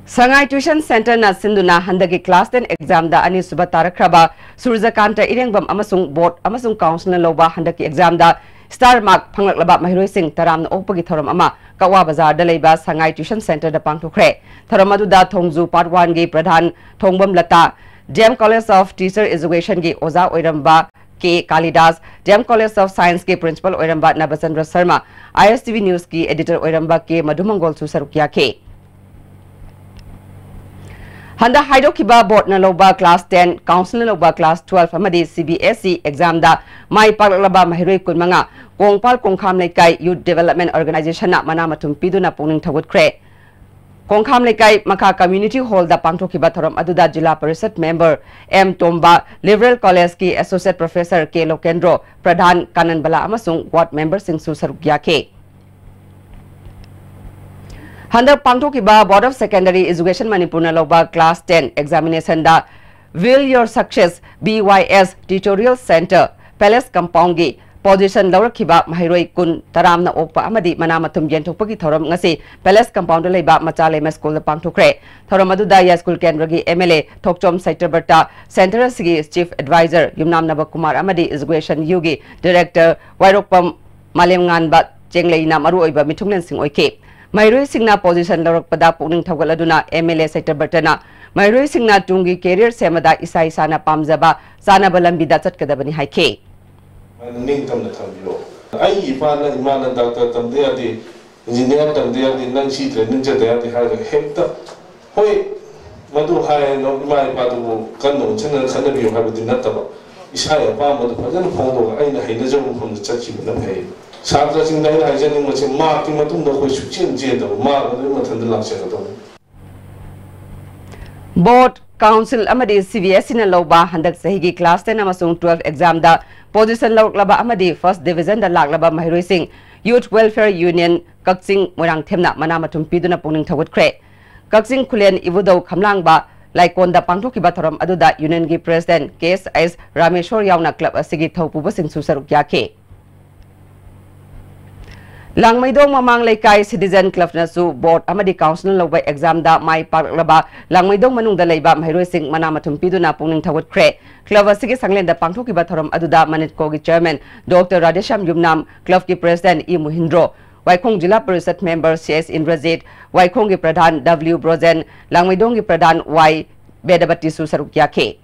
ꯁꯉꯥꯏ Tuition Centreꯅ ꯁꯤꯟꯗꯨꯅ ꯍꯟꯗꯛꯀꯤ class ten examꯗ ꯑꯅꯤꯁꯨꯕ ꯇꯥꯔꯛꯈ꯭ꯔꯕ ꯁꯨꯔꯖꯀꯥꯟꯇ ꯏꯔꯦꯡꯕꯝ ꯑꯃꯁꯨꯡ board ꯑꯃꯁꯨꯡ councilꯅ ꯂꯧꯕ ꯍꯟꯗꯛꯀꯤ examꯗ star mark ꯐꯪꯂꯛꯂꯕ ꯃꯍꯩꯔꯣꯏꯁꯤꯡ ꯇꯔꯥꯝꯅ ꯑꯣꯛꯄꯒꯤ ꯊꯧꯔꯝ ꯑꯃ ꯀꯛꯋꯥ ꯕꯖꯥꯔꯗ ꯂꯩꯕ ꯁꯉꯥꯏ Tuition Centreꯗ ꯄꯥꯡꯊꯣꯛꯈ꯭ꯔꯦ꯫ ꯊꯧꯔꯝ ꯑꯗꯨꯗ ꯊꯣꯡꯖꯨ Part Oneꯒꯤ Pradhan ꯊꯣꯡꯕꯝ Lata, D M College of Teacher Educationꯒꯤ ꯑꯣꯖꯥ ꯑꯣꯏꯔꯝꯕ ꯀꯦ Kalidas, D M College of Scienceꯀꯤ principal ꯑꯣꯏꯔꯝꯕ ꯅꯕꯆꯟꯗ꯭ꯔ Sharma, I S T V Newsꯀꯤ editor ꯑꯣꯏꯔꯝꯕ ꯀꯦ ꯃꯙꯨꯃꯪꯒꯣꯜꯁꯨ ꯁꯔꯨꯛ ꯌꯥꯈꯤ꯫ ꯍꯟꯗꯛ ꯍꯥꯏꯗꯣꯛꯈꯤꯕ boardꯅ ꯂꯧꯕ class ten, councilꯅ ꯂꯧꯕ class twelve ꯑꯃꯗꯤ C B S E examꯗ ꯃꯥꯏ ꯄꯥꯛꯂꯛꯂꯕ ꯃꯍꯩꯔꯣꯏ ꯀꯨꯟꯃꯉꯥ ꯀꯣꯡꯄꯥꯜ ꯀꯣꯡꯈꯥꯝ ꯂꯩꯀꯥꯏ Youth Development Organization ꯅ ꯃꯅꯥ ꯃꯊꯨꯝ ꯄꯤꯗꯨꯅ ꯄꯨꯛꯅꯤꯡ ꯊꯧꯒꯠꯈ꯭ꯔꯦ꯫ ꯀꯣꯡꯈꯥꯝ ꯂꯩꯀꯥꯏ ꯃꯈꯥ Community Hall ꯗ ꯄꯥꯡꯊꯣꯛꯈꯤꯕ ꯊꯧꯔꯝ ꯑꯗꯨꯗ ꯖꯤꯂꯥ ꯄꯔꯤꯁꯠ member ꯑꯦꯝ ꯇꯣꯝꯕ, Liberal College ꯀꯤ Associate Professor ꯀꯦ ꯂꯣꯀꯦꯟꯗ꯭ꯔꯣ, ꯄ꯭ꯔꯙꯥꯟ ꯀꯥꯅꯟꯕꯂꯥ ꯑꯃꯁꯨꯡ ward member ꯁꯤꯡꯁꯨ ꯁꯔꯨꯛ ꯌꯥꯈꯤ꯫ ꯍꯟꯗꯛ ꯄꯥꯡꯊꯣꯛꯈꯤꯕ Board of Secondary Education ꯃꯅꯤꯄꯨꯔꯅ ꯂꯧꯕ class ten examination the Build Your Success B Y S Tutorial Center Palace Compound ꯒꯤ position ꯂꯧꯔꯛꯈꯤꯕ ꯃꯍꯩꯔꯣꯏ ꯀꯨꯟ ꯇꯔꯥꯝꯅ ꯑꯣꯛꯄ ꯑꯃꯗꯤ ꯃꯅꯥ ꯃꯊꯨꯝ ꯌꯦꯟꯊꯣꯛꯄꯒꯤ ꯊꯧꯔꯝ ꯉꯁꯤ Palace Compound ꯗ ꯂꯩꯕ ꯃꯆꯥ ꯂꯩꯃ ꯁ꯭ꯀꯨꯜꯗ ꯄꯥꯡꯊꯣꯛꯈ꯭ꯔꯦ꯫ ꯊꯧꯔꯝ ꯑꯗꯨꯗ ꯌꯥꯏꯁ꯭ꯀꯨꯜ ꯀꯦꯟꯗ꯭ꯔꯒꯤ M L A Thokchom ꯁꯇ꯭ꯌꯕ꯭ꯔꯇ, center ꯑꯁꯤꯒꯤ Chief Advisor ꯌꯨꯝꯅꯥꯝ ꯅꯕꯀꯨꯃꯥꯔ ꯑꯃꯗꯤ Education U ꯒꯤ Director ꯋꯥꯏꯔꯣꯛꯄꯝ ꯃꯥꯂꯦꯝꯉꯥꯟꯕ ꯆꯦꯡꯂꯩꯅ ꯃꯔꯨꯑꯣꯏꯕ ꯃꯤꯊꯨꯡꯂꯦꯟꯁꯤꯡ ꯑꯣꯏꯈꯤ꯫ ꯃꯍꯩꯔꯣꯏꯁꯤꯡꯅ position ꯂꯧꯔꯛꯄꯗ ꯄꯨꯛꯅꯤꯡ ꯊꯧꯒꯠꯂꯗꯨꯅ M L A ꯁꯇ꯭ꯌꯕ꯭ꯔꯇꯅ ꯃꯍꯩꯔꯣꯏꯁꯤꯡꯅ ꯇꯨꯡꯒꯤ career ꯁꯦꯝꯕꯗ ꯏꯁꯥ ꯏꯁꯥꯅ ꯄꯥꯝꯖꯕ ꯆꯥꯅꯕ ꯂꯝꯕꯤꯗ ꯆꯠꯀꯗꯕꯅꯤ ꯍꯥꯏꯈꯤ꯫ ꯅꯤꯡꯇꯝꯅ ꯊꯝꯕꯤꯔꯣ꯫ ꯑꯩꯒꯤ ꯏꯄꯥꯅ, ꯏꯃꯥꯅ "ꯗꯥꯛꯇꯔ ꯇꯝꯗ ꯌꯥꯗꯦ, ꯏꯟꯖꯤꯅꯤꯌꯥꯔ ꯇꯝꯗ ꯌꯥꯗꯦ, ꯅꯪ ꯁꯤ training ꯆꯠꯇ ꯌꯥꯗꯦ" ꯍꯥꯏꯔꯒ ꯍꯦꯛꯇ, ꯍꯣꯏ, ꯃꯗꯨ ꯍꯥꯏꯅ ꯏꯃꯥ ꯏꯄꯥꯗꯨꯕꯨ ꯀꯟꯅ ꯑꯣꯟꯁꯤꯟꯅ ꯈꯠꯅꯕꯤꯌꯨ ꯍꯥꯏꯕꯗꯤ ꯅꯠꯇꯕ, ꯏꯁꯥꯒꯤ ꯑꯄꯥꯝꯕꯗꯨ ꯐꯖꯅ ꯐꯣꯡꯗꯣꯛꯑꯒ ꯑꯩꯅ ꯍꯩꯅꯖꯕ ꯃꯐꯝꯗ ꯆꯠꯈꯤꯕꯅ ꯐꯩ꯫ ꯁꯥꯇ꯭ꯔꯁꯤꯡꯗ ꯑꯩꯅ ꯍꯥꯏꯖꯅꯤꯡꯕꯁꯦ, ꯃꯍꯥꯛꯀꯤ ꯃꯇꯨꯡꯗ ꯑꯩꯈꯣꯏ ꯁꯨꯛꯆꯦꯟ ꯆꯦꯟꯗꯕ, ꯃꯍꯥꯛ ꯑꯗꯨꯝ ꯃꯊꯟꯇ ꯂꯥꯛꯆꯒꯗꯧꯕꯅꯤ꯫ Board, Council ꯑꯃꯗꯤ C B S E ꯅ ꯂꯧꯕ ꯍꯟꯗꯛ ꯆꯍꯤꯒꯤ class ten ꯑꯃꯁꯨꯡ twelve exam ꯗ position ꯂꯧꯔꯛꯂꯕ ꯑꯃꯗꯤ first division ꯗ ꯂꯥꯛꯂꯕ ꯃꯍꯩꯔꯣꯏꯁꯤꯡ Youth Welfare Union ꯀꯛꯆꯤꯡ ꯃꯣꯏꯔꯥꯡꯊꯦꯝꯅ ꯃꯅꯥ ꯃꯊꯨꯝ ꯄꯤꯗꯨꯅ ꯄꯨꯛꯅꯤꯡ ꯊꯧꯒꯠꯈ꯭ꯔꯦ꯫ ꯀꯛꯆꯤꯡ ꯈꯨꯂꯦꯟ ꯏꯕꯨꯙꯧ ꯈꯝꯂꯥꯡꯕ ꯂꯥꯏꯀꯣꯟꯗ ꯄꯥꯡꯊꯣꯛꯈꯤꯕ ꯊꯧꯔꯝ ꯑꯗꯨꯗ Union ꯒꯤ President K S S Rameshwor ꯌꯥꯎꯅ club ꯑꯁꯤꯒꯤ ꯊꯧꯄꯨꯕꯁꯤꯡꯁꯨ ꯁꯔꯨꯛ ꯌꯥꯈꯤ꯫ ꯂꯥꯡꯃꯩꯗꯣꯡ ꯃꯃꯥꯡ ꯂꯩꯀꯥꯏ Citizen Club ꯅꯁꯨ Board ꯑꯃꯗꯤ Council ꯅ ꯂꯧꯕ exam ꯗ ꯃꯥꯏ ꯄꯥꯛꯂꯛꯂꯕ ꯂꯥꯡꯃꯩꯗꯣꯡ ꯃꯅꯨꯡꯗ ꯂꯩꯕ ꯃꯍꯩꯔꯣꯏꯁꯤꯡ ꯃꯅꯥ ꯃꯊꯨꯝ ꯄꯤꯗꯨꯅ ꯄꯨꯛꯅꯤꯡ ꯊꯧꯒꯠꯈ꯭ꯔꯦ꯫ Club ꯑꯁꯤꯒꯤ ꯁꯪꯂꯦꯟꯗ ꯄꯥꯡꯊꯣꯛꯈꯤꯕ ꯊꯧꯔꯝ ꯑꯗꯨꯗ ꯃꯅꯤꯠꯀꯣꯒꯤ Chairman Doctor ꯔꯥꯙꯦꯁ꯭ꯌꯥꯝ ꯌꯨꯝꯅꯥꯝ, club ꯀꯤ President ꯏ ꯃꯨꯍꯤꯟꯗ꯭ꯔꯣ, ꯋꯥꯏꯈꯣꯡ ꯖꯤꯂꯥ parishad member C S Indrajit, ꯋꯥꯏꯈꯣꯡꯒꯤ ꯄ꯭ꯔꯙꯥꯟ W ꯕ꯭ꯔꯣꯖꯦꯟ, ꯂꯥꯡꯃꯩꯗꯣꯡꯒꯤ ꯄ꯭ꯔꯙꯥꯟ ꯋꯥꯏ ꯕꯦꯗꯕꯇꯤꯁꯨ ꯁꯔꯨꯛ ꯌꯥꯈꯤ꯫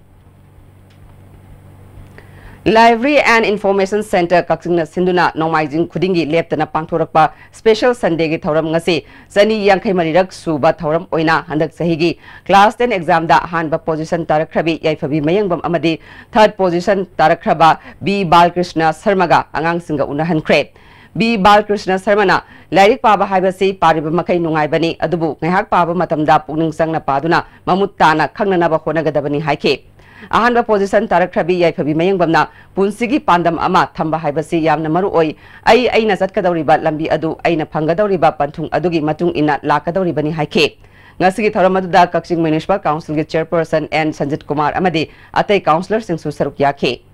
Library and Information Centre ꯀꯛꯆꯤꯡꯅ ꯁꯤꯟꯗꯨꯅ ꯅꯣꯡꯃꯥꯏꯖꯤꯡ ꯈꯨꯗꯤꯡꯒꯤ ꯂꯦꯞꯇꯅ ꯄꯥꯡꯊꯣꯔꯛꯄ Special Sundayꯒꯤ ꯊꯧꯔꯝ ꯉꯁꯤ ꯆꯅꯤ ꯌꯥꯡꯈꯩ ꯃꯔꯤꯔꯛ ꯁꯨꯕ ꯊꯧꯔꯝ ꯑꯣꯏꯅ ꯍꯟꯗꯛ ꯆꯍꯤꯒꯤ Class ten examꯗ ꯑꯍꯥꯟꯕ position ꯇꯥꯔꯛꯈ꯭ꯔꯕꯤ ꯌꯥꯏꯐꯕꯤ ꯃꯌꯦꯡꯕꯝ ꯑꯃꯗꯤ third position ꯇꯥꯔꯛꯈ꯭ꯔꯕ ꯕꯤ ꯕꯥꯂꯀ꯭ꯔꯤꯁꯅ ꯁꯔꯃꯒ ꯑꯉꯥꯡꯁꯤꯡꯒ ꯎꯅꯍꯟꯈ꯭ꯔꯦ꯫ ꯕꯤ ꯕꯥꯂꯀ꯭ꯔꯤꯁꯅ ꯁꯔꯃꯅ ꯂꯥꯏꯔꯤꯛ ꯄꯥꯕ ꯍꯥꯏꯕꯁꯤ ꯄꯥꯔꯤꯕ ꯃꯈꯩ ꯅꯨꯡꯉꯥꯏꯕꯅꯤ, ꯑꯗꯨꯕꯨ ꯉꯥꯏꯍꯥꯛ ꯄꯥꯕ ꯃꯇꯝꯗ ꯄꯨꯛꯅꯤꯡ ꯆꯪꯅ ꯄꯥꯗꯨꯅ ꯃꯃꯨꯠ ꯇꯥꯅ ꯈꯪꯅꯅꯕ ꯍꯣꯠꯅꯒꯗꯕꯅꯤ ꯍꯥꯏꯈꯤ꯫ ꯑꯍꯥꯟꯕ position ꯇꯥꯔꯛꯈ꯭ꯔꯕꯤ ꯌꯥꯏꯐꯕꯤ ꯃꯌꯦꯡꯕꯝꯅ ꯄꯨꯟꯁꯤꯒꯤ ꯄꯥꯟꯗꯝ ꯑꯃ ꯊꯝꯕ ꯍꯥꯏꯕꯁꯤ ꯌꯥꯝꯅ ꯃꯔꯨ ꯑꯣꯏ꯫ ꯑꯩ ꯑꯩꯅ ꯆꯠꯀꯗꯧꯔꯤꯕ ꯂꯝꯕꯤ ꯑꯗꯨ ꯑꯩꯅ ꯐꯪꯒꯗꯧꯔꯤꯕ ꯄꯟꯊꯨꯡ ꯑꯗꯨꯒꯤ ꯃꯇꯨꯡ ꯏꯟꯅ ꯂꯥꯛꯀꯗꯧꯔꯤꯕꯅꯤ ꯍꯥꯏꯈꯤ꯫ ꯉꯁꯤꯒꯤ ꯊꯧꯔꯝ ꯑꯗꯨꯗ ꯀꯛꯆꯤꯡ Municipal Councilꯒꯤ Chairperson ꯑꯦꯟ ꯁꯟꯖꯤꯠ ꯀꯨꯃꯥꯔ ꯑꯃꯗꯤ ꯑꯇꯩ councillorꯁꯤꯡꯁꯨ ꯁꯔꯨꯛ ꯌꯥꯈꯤ꯫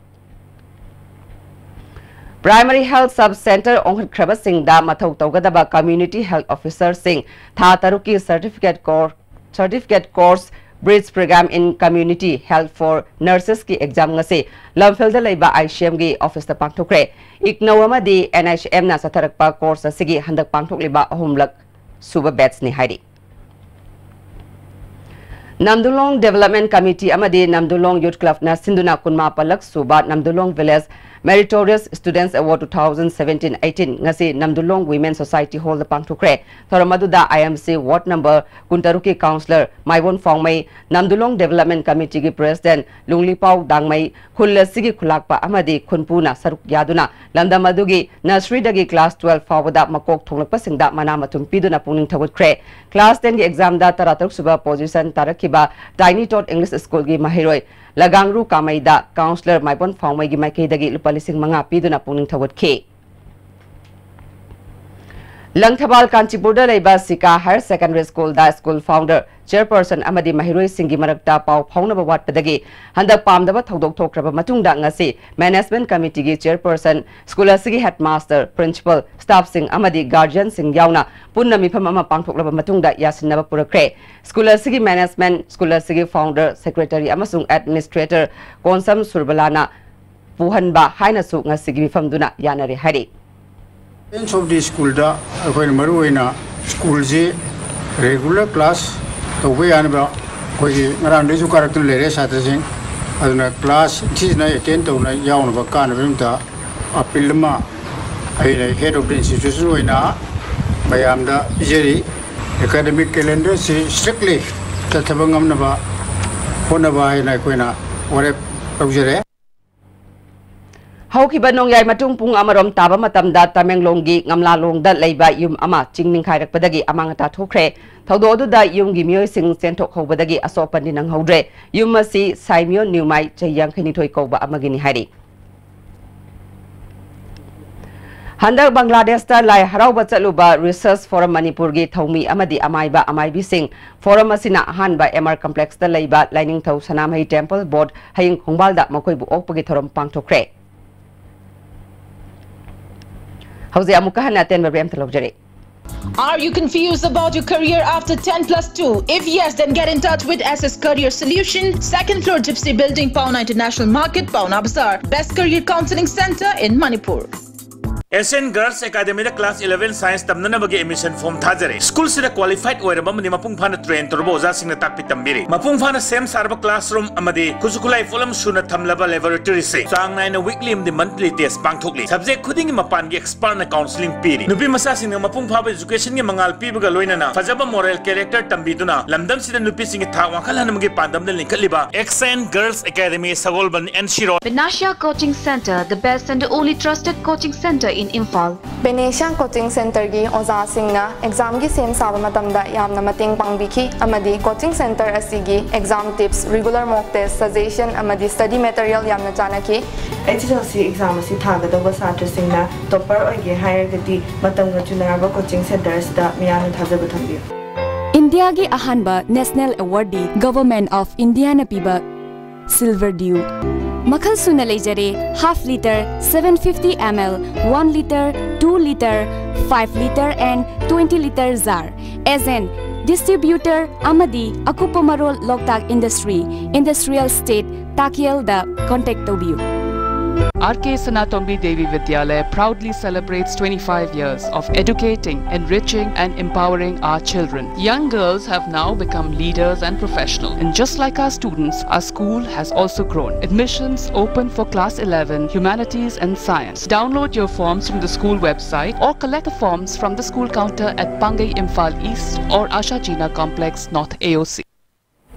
Primary Health Sub Centre ꯑꯣꯟꯈꯠꯈ꯭ꯔꯕꯁꯤꯡꯗ ꯃꯊꯧ ꯇꯧꯒꯗꯕ Community Health Officerꯁꯤꯡ ꯊꯥ ꯇꯔꯨꯛꯀꯤ certificate course, certificate course Bridge Program in Community Health for Nursesꯀꯤ exam ꯉꯁꯤ ꯂꯝꯐꯦꯜꯗ ꯂꯩꯕ ICMꯒꯤ officeꯇ ꯄꯥꯡꯊꯣꯛꯈ꯭ꯔꯦ꯫ ꯏꯒꯅꯧ ꯑꯃꯗꯤ NIHMꯅ ꯆꯠꯊꯔꯛꯄ course ꯑꯁꯤꯒꯤ ꯍꯟꯗꯛ ꯄꯥꯡꯊꯣꯛꯂꯤꯕ ꯑꯍꯨꯝꯂꯛ ꯁꯨꯕ batchꯅꯤ ꯍꯥꯏꯔꯤ꯫ ꯅꯝꯗꯨꯂꯣꯡ Development Committee ꯑꯃꯗꯤ ꯅꯝꯗꯨꯂꯣꯡ Youth Clubꯅ ꯁꯤꯟꯗꯨꯅ ꯀꯨꯟꯃꯥꯄꯜꯂꯛ ꯁꯨꯕ ꯅꯝꯗꯨꯂꯣꯡ Village Meritorious Students Award two thousand seventeen eighteen ꯉꯁꯤ ꯅꯝꯗꯨꯂꯣꯡ Women Society Hallꯗ ꯄꯥꯡꯊꯣꯛꯈ꯭ꯔꯦ꯫ ꯊꯧꯔꯝ ꯑꯗꯨꯗ IMC Ward number ꯀꯨꯟꯇꯔꯨꯛꯀꯤ councillor ꯃꯥꯏꯕꯣꯟ ꯐꯥꯎꯃꯩ, ꯅꯝꯗꯨꯂꯣꯡ Development Committeeꯒꯤ president ꯂꯨꯡꯂꯤꯄꯥꯎ ꯗꯥꯡꯃꯩ, ꯈꯨꯜ ꯑꯁꯤꯒꯤ ꯈꯨꯂꯥꯛꯄ ꯑꯃꯗꯤ ꯈꯨꯟꯄꯨꯅ ꯁꯔꯨꯛ ꯌꯥꯗꯨꯅ ꯂꯝꯗꯝ ꯑꯗꯨꯒꯤ nurseryꯗꯒꯤ class twelve ꯐꯥꯎꯕꯗ ꯃꯀꯣꯛ ꯊꯣꯡꯂꯛꯄꯁꯤꯡꯗ ꯃꯅꯥ ꯃꯊꯨꯝ ꯄꯤꯗꯨꯅ ꯄꯨꯛꯅꯤꯡ ꯊꯧꯒꯠꯈ꯭ꯔꯦ꯫ Class tenꯒꯤ examꯗ ꯇꯔꯥꯇꯔꯨꯛ ꯁꯨꯕ position ꯇꯥꯔꯛꯈꯤꯕ Tiny Tot English Schoolꯒꯤ ꯃꯍꯩꯔꯣꯏ ꯂꯒꯥꯡꯔꯨ ꯀꯥꯃꯩꯗ councillor ꯃꯥꯏꯕꯣꯟ ꯐꯥꯎꯃꯩꯒꯤ ꯃꯥꯏꯀꯩꯗꯒꯤ ꯂꯨꯄꯥ ꯂꯤꯁꯤꯡ ꯃꯉꯥ ꯄꯤꯗꯨꯅ ꯄꯨꯛꯅꯤꯡ ꯊꯧꯒꯠꯈꯤ꯫ ꯂꯪꯊꯕꯥꯜ ꯀꯥꯟꯆꯤꯄꯨꯔꯗ ꯂꯩꯕ ꯁꯤꯀꯥ Higher Secondary Schoolꯗ school founder, chairperson ꯑꯃꯗꯤ ꯃꯍꯩꯔꯣꯏꯁꯤꯡꯒꯤ ꯃꯔꯛꯇ ꯄꯥꯎ ꯐꯥꯎꯅꯕ ꯋꯥꯠꯄꯗꯒꯤ ꯍꯟꯗꯛ ꯄꯥꯝꯗꯕ ꯊꯧꯗꯣꯛ ꯊꯣꯛꯈ꯭ꯔꯕ ꯃꯇꯨꯡꯗ ꯉꯁꯤ management committeeꯒꯤ chairperson, school ꯑꯁꯤꯒꯤ headmaster, principal, staffꯁꯤꯡ ꯑꯃꯗꯤ guardianꯁꯤꯡ ꯌꯥꯎꯅ ꯄꯨꯟꯅ ꯃꯤꯐꯝ ꯑꯃ ꯄꯥꯡꯊꯣꯛꯂꯕ ꯃꯇꯨꯡꯗ ꯌꯥꯁꯤꯟꯅꯕ ꯄꯨꯔꯛꯈ꯭ꯔꯦ꯫ School ꯑꯁꯤꯒꯤ management, school ꯑꯁꯤꯒꯤ founder, secretary ꯑꯃꯁꯨꯡ administrator ꯀꯣꯟꯁꯝ ꯁꯨꯔꯕꯂꯥꯅ ꯄꯨꯍꯟꯕ ꯍꯥꯏꯅꯁꯨ ꯉꯁꯤꯒꯤ ꯃꯤꯐꯝꯗꯨꯅ ꯌꯥꯅꯔꯦ ꯍꯥꯏꯔꯤ꯫ Defense of the Schoolꯗ ꯑꯩꯈꯣꯏꯅ ꯃꯔꯨꯑꯣꯏꯅ schoolꯁꯤ regular class ꯇꯧꯕ ꯌꯥꯅꯕ ꯑꯩꯈꯣꯏꯒꯤ ꯉꯔꯥꯡꯗꯩꯁꯨ ꯀꯥꯔꯛꯇꯨꯅ ꯂꯩꯔꯦ ꯁꯥꯇ꯭ꯔꯁꯤꯡ꯫ ꯑꯗꯨꯅ ꯀ꯭ꯂꯥꯁ ꯅꯤꯡꯊꯤꯖꯅ ꯑꯦꯇꯦꯟ ꯇꯧꯅ ꯌꯥꯎꯅꯕ ꯀꯥꯟꯅꯕꯒꯤꯗꯃꯛꯇ ꯑꯄꯤꯜ ꯑꯃ ꯑꯩꯅ ꯍꯦꯗ ꯑꯣꯐ ꯗ ꯏꯟꯁꯇꯤꯇ꯭ꯌꯨꯁꯟ ꯑꯣꯏꯅ ꯃꯌꯥꯝꯗ ꯄꯤꯖꯔꯤ꯫ ꯑꯦꯀꯥꯗꯃꯤꯛ ꯀꯦꯂꯦꯟꯗꯔꯁꯤ ꯁ꯭ꯇ꯭ꯔꯤꯛꯂꯤ ꯆꯠꯊꯕ ꯉꯝꯅꯕ ꯍꯣꯠꯅꯕ ꯍꯥꯏꯅ ꯑꯩꯈꯣꯏꯅ ꯋꯥꯔꯦꯞ ꯂꯧꯖꯔꯦ꯫ ꯍꯧꯈꯤꯕ ꯅꯣꯡꯌꯥꯏ ꯃꯇꯨꯡ ꯄꯨꯡ ꯑꯃꯔꯣꯝ ꯇꯥꯕ ꯃꯇꯝꯗ ꯇꯃꯦꯡꯂꯣꯡꯒꯤ ꯉꯝꯂꯥꯂꯣꯡꯗ ꯂꯩꯕ ꯌꯨꯝ ꯑꯃ ꯆꯤꯡ ꯅꯤꯡꯈꯥꯏꯔꯛꯄꯗꯒꯤ ꯑꯃꯥꯡ ꯑꯇꯥ ꯊꯣꯛꯈ꯭ꯔꯦ꯫ ꯊꯧꯗꯣꯛ ꯑꯗꯨꯗ ꯌꯨꯝꯒꯤ ꯃꯤꯑꯣꯏꯁꯤꯡ ꯆꯦꯟꯊꯣꯛꯍꯧꯕꯗꯒꯤ ꯑꯁꯣꯛ ꯑꯄꯟꯗꯤ ꯅꯪꯍꯧꯗ꯭ꯔꯦ꯫ ꯌꯨꯝ ꯑꯁꯤ ꯁꯥꯏꯃꯤꯌꯣꯟ ꯅ꯭ꯌꯨꯃꯥꯏ, ꯆꯍꯤ ꯌꯥꯡꯈꯩꯅꯤꯊꯣꯏ ꯀꯧꯕ ꯑꯃꯒꯤꯅꯤ ꯍꯥꯏꯔꯤ꯫ ꯍꯟꯗꯛ ꯕꯪꯒ꯭ꯂꯥꯗꯦꯁꯇ ꯂꯥꯏ ꯍꯔꯥꯎꯕ ꯆꯠꯂꯨꯕ ꯔꯤꯁꯔꯁ ꯐꯣꯔꯝ ꯃꯅꯤꯄꯨꯔꯒꯤ ꯊꯧꯃꯤ ꯑꯃꯗꯤ ꯑꯃꯥꯏꯕ ꯑꯃꯥꯏꯕꯤꯁꯤꯡ ꯐꯣꯔꯝ ꯑꯁꯤꯅ ꯑꯍꯥꯟꯕ ꯑꯦꯝ ꯑꯥꯔ ꯀꯝꯄ꯭ꯂꯦꯛꯁꯇ ꯂꯩꯕ ꯂꯥꯏꯅꯤꯡꯊꯧ ꯁꯅꯥꯃꯍꯤ ꯇꯦꯝꯄꯜ ꯕꯣꯔꯗ ꯍꯌꯤꯡ ꯈꯣꯡꯕꯥꯜꯗ ꯃꯈꯣꯏꯕꯨ ꯑꯣꯛꯄꯒꯤ ꯊꯧꯔꯝ ꯄꯥꯡꯊꯣꯛꯈ꯭ꯔꯦ꯫ ꯍꯧꯖꯤꯛ ꯑꯃꯨꯛꯀ ꯍꯟꯅ ꯑꯇꯦꯟꯕ ꯕ꯭ꯔꯦꯛ ꯑꯝꯇ ꯂꯧꯖꯔꯤ꯫ Are you confused about your career after ten plus two? If yes, then get in touch with S S Career Solution, second floor Gypsy Building, Paona International Market, Paona Bazaar. Best career counseling center in Manipur. S N Girls Academyꯗ class eleven science ꯇꯝꯅꯅꯕꯒꯤ admission form ꯊꯥꯖꯔꯦ꯫ ꯁ꯭ꯀꯨꯜꯁꯤꯗ qualified ꯑꯣꯏꯔꯕ ꯑꯃꯗꯤ ꯃꯄꯨꯡ ꯐꯥꯅ train ꯇꯧꯔꯕ ꯑꯣꯖꯥꯁꯤꯡꯅ ꯇꯥꯛꯄꯤ ꯇꯝꯕꯤꯔꯤ꯫ ꯃꯄꯨꯡ ꯐꯥꯅ ꯁꯦꯝ ꯁꯥꯔꯕ classroom ꯑꯃꯗꯤ ꯈꯨꯠꯁꯨ ꯈꯨꯠꯂꯥꯏ ꯄꯣꯠꯂꯝ ꯁꯨꯅ ꯊꯝꯂꯕ laboratoryꯁꯦ ꯆꯥꯡ ꯅꯥꯏꯅ weekly ꯑꯃꯗꯤ monthly test ꯄꯥꯡꯊꯣꯛꯂꯤ꯫ Subject ꯈꯨꯗꯤꯡꯒꯤ ꯃꯄꯥꯟꯒꯤ expertꯅ counselling ꯄꯤꯔꯤ꯫ ꯅꯨꯄꯤ ꯃꯆꯥꯁꯤꯡꯅ ꯃꯄꯨꯡ ꯐꯥꯕ educationꯒꯤ ꯃꯉꯥꯜ ꯄꯤꯕꯒ ꯂꯣꯏꯅꯅ ꯐꯖꯕ moral character ꯇꯝꯕꯤꯗꯨꯅ ꯂꯝꯗꯝꯁꯤꯗ ꯅꯨꯄꯤꯁꯤꯡꯒꯤ ꯊꯥꯛ ꯋꯥꯡꯈꯠꯍꯟꯕꯒꯤ ꯄꯥꯟꯗꯝꯗ ꯂꯤꯡꯈꯠꯂꯤꯕ S N Girls Academy Sagolband N C Road꯫ Panacea Coaching Center, the best and only trusted coaching center in Imphal. Panacea Coaching Centerꯒꯤ ꯑꯣꯖꯥꯁꯤꯡꯅ examꯒꯤ ꯁꯦꯝ ꯁꯥꯕ ꯃꯇꯝꯗ ꯌꯥꯝꯅ ꯃꯇꯦꯡ ꯄꯥꯡꯕꯤꯈꯤ ꯑꯃꯗꯤ coaching center ꯑꯁꯤꯒꯤ exam tips, regular mock test, suggestion ꯑꯃꯗꯤ study material ꯌꯥꯝꯅ ꯆꯥꯟꯅꯈꯤ꯫ H S L C exam ꯑꯁꯤ ꯊꯥꯒꯗꯧꯕ ꯁꯥꯇ꯭ꯔꯁꯤꯡꯅ topper ꯑꯣꯏꯒꯦ ꯍꯥꯏꯔꯒꯗꯤ ꯃꯇꯝꯒ ꯆꯨꯅꯔꯕ coaching center ꯑꯁꯤꯗ ꯃꯤꯌꯥꯝꯅ ꯊꯥꯖꯕ ꯊꯝꯕꯤꯌꯨ꯫ ꯏꯟꯗꯤꯌꯥꯒꯤ ꯑꯍꯥꯟꯕ national awardꯗꯤ Government of Indiaꯅ ꯄꯤꯕ Silver Dew ꯃꯈꯜ ꯁꯨꯅ ꯂꯩꯖꯔꯦ, half litre, seven fifty M L, one litre, two litre, five litre and twenty litre jar꯫ As an distributor ꯑꯃꯗꯤ ꯑꯀꯨꯞꯄ ꯃꯔꯣꯜ ꯂꯣꯛꯇꯥꯛ Industry, Industrial Estate, ꯇꯥꯀꯦꯜꯗ contact ꯇꯧꯕꯤꯌꯨ꯫ R K Sanatombi Devi Vidyalaya proudly celebrates twenty-five years of educating, enriching, and empowering our children. Young girls have now become leaders and professionals. And just like our students, our school has also grown. Admissions open for class eleven, humanities, and science. Download your forms from the school website or collect the forms from the school counter at Pangai Imphal East or Asha Jina Complex, North A O C.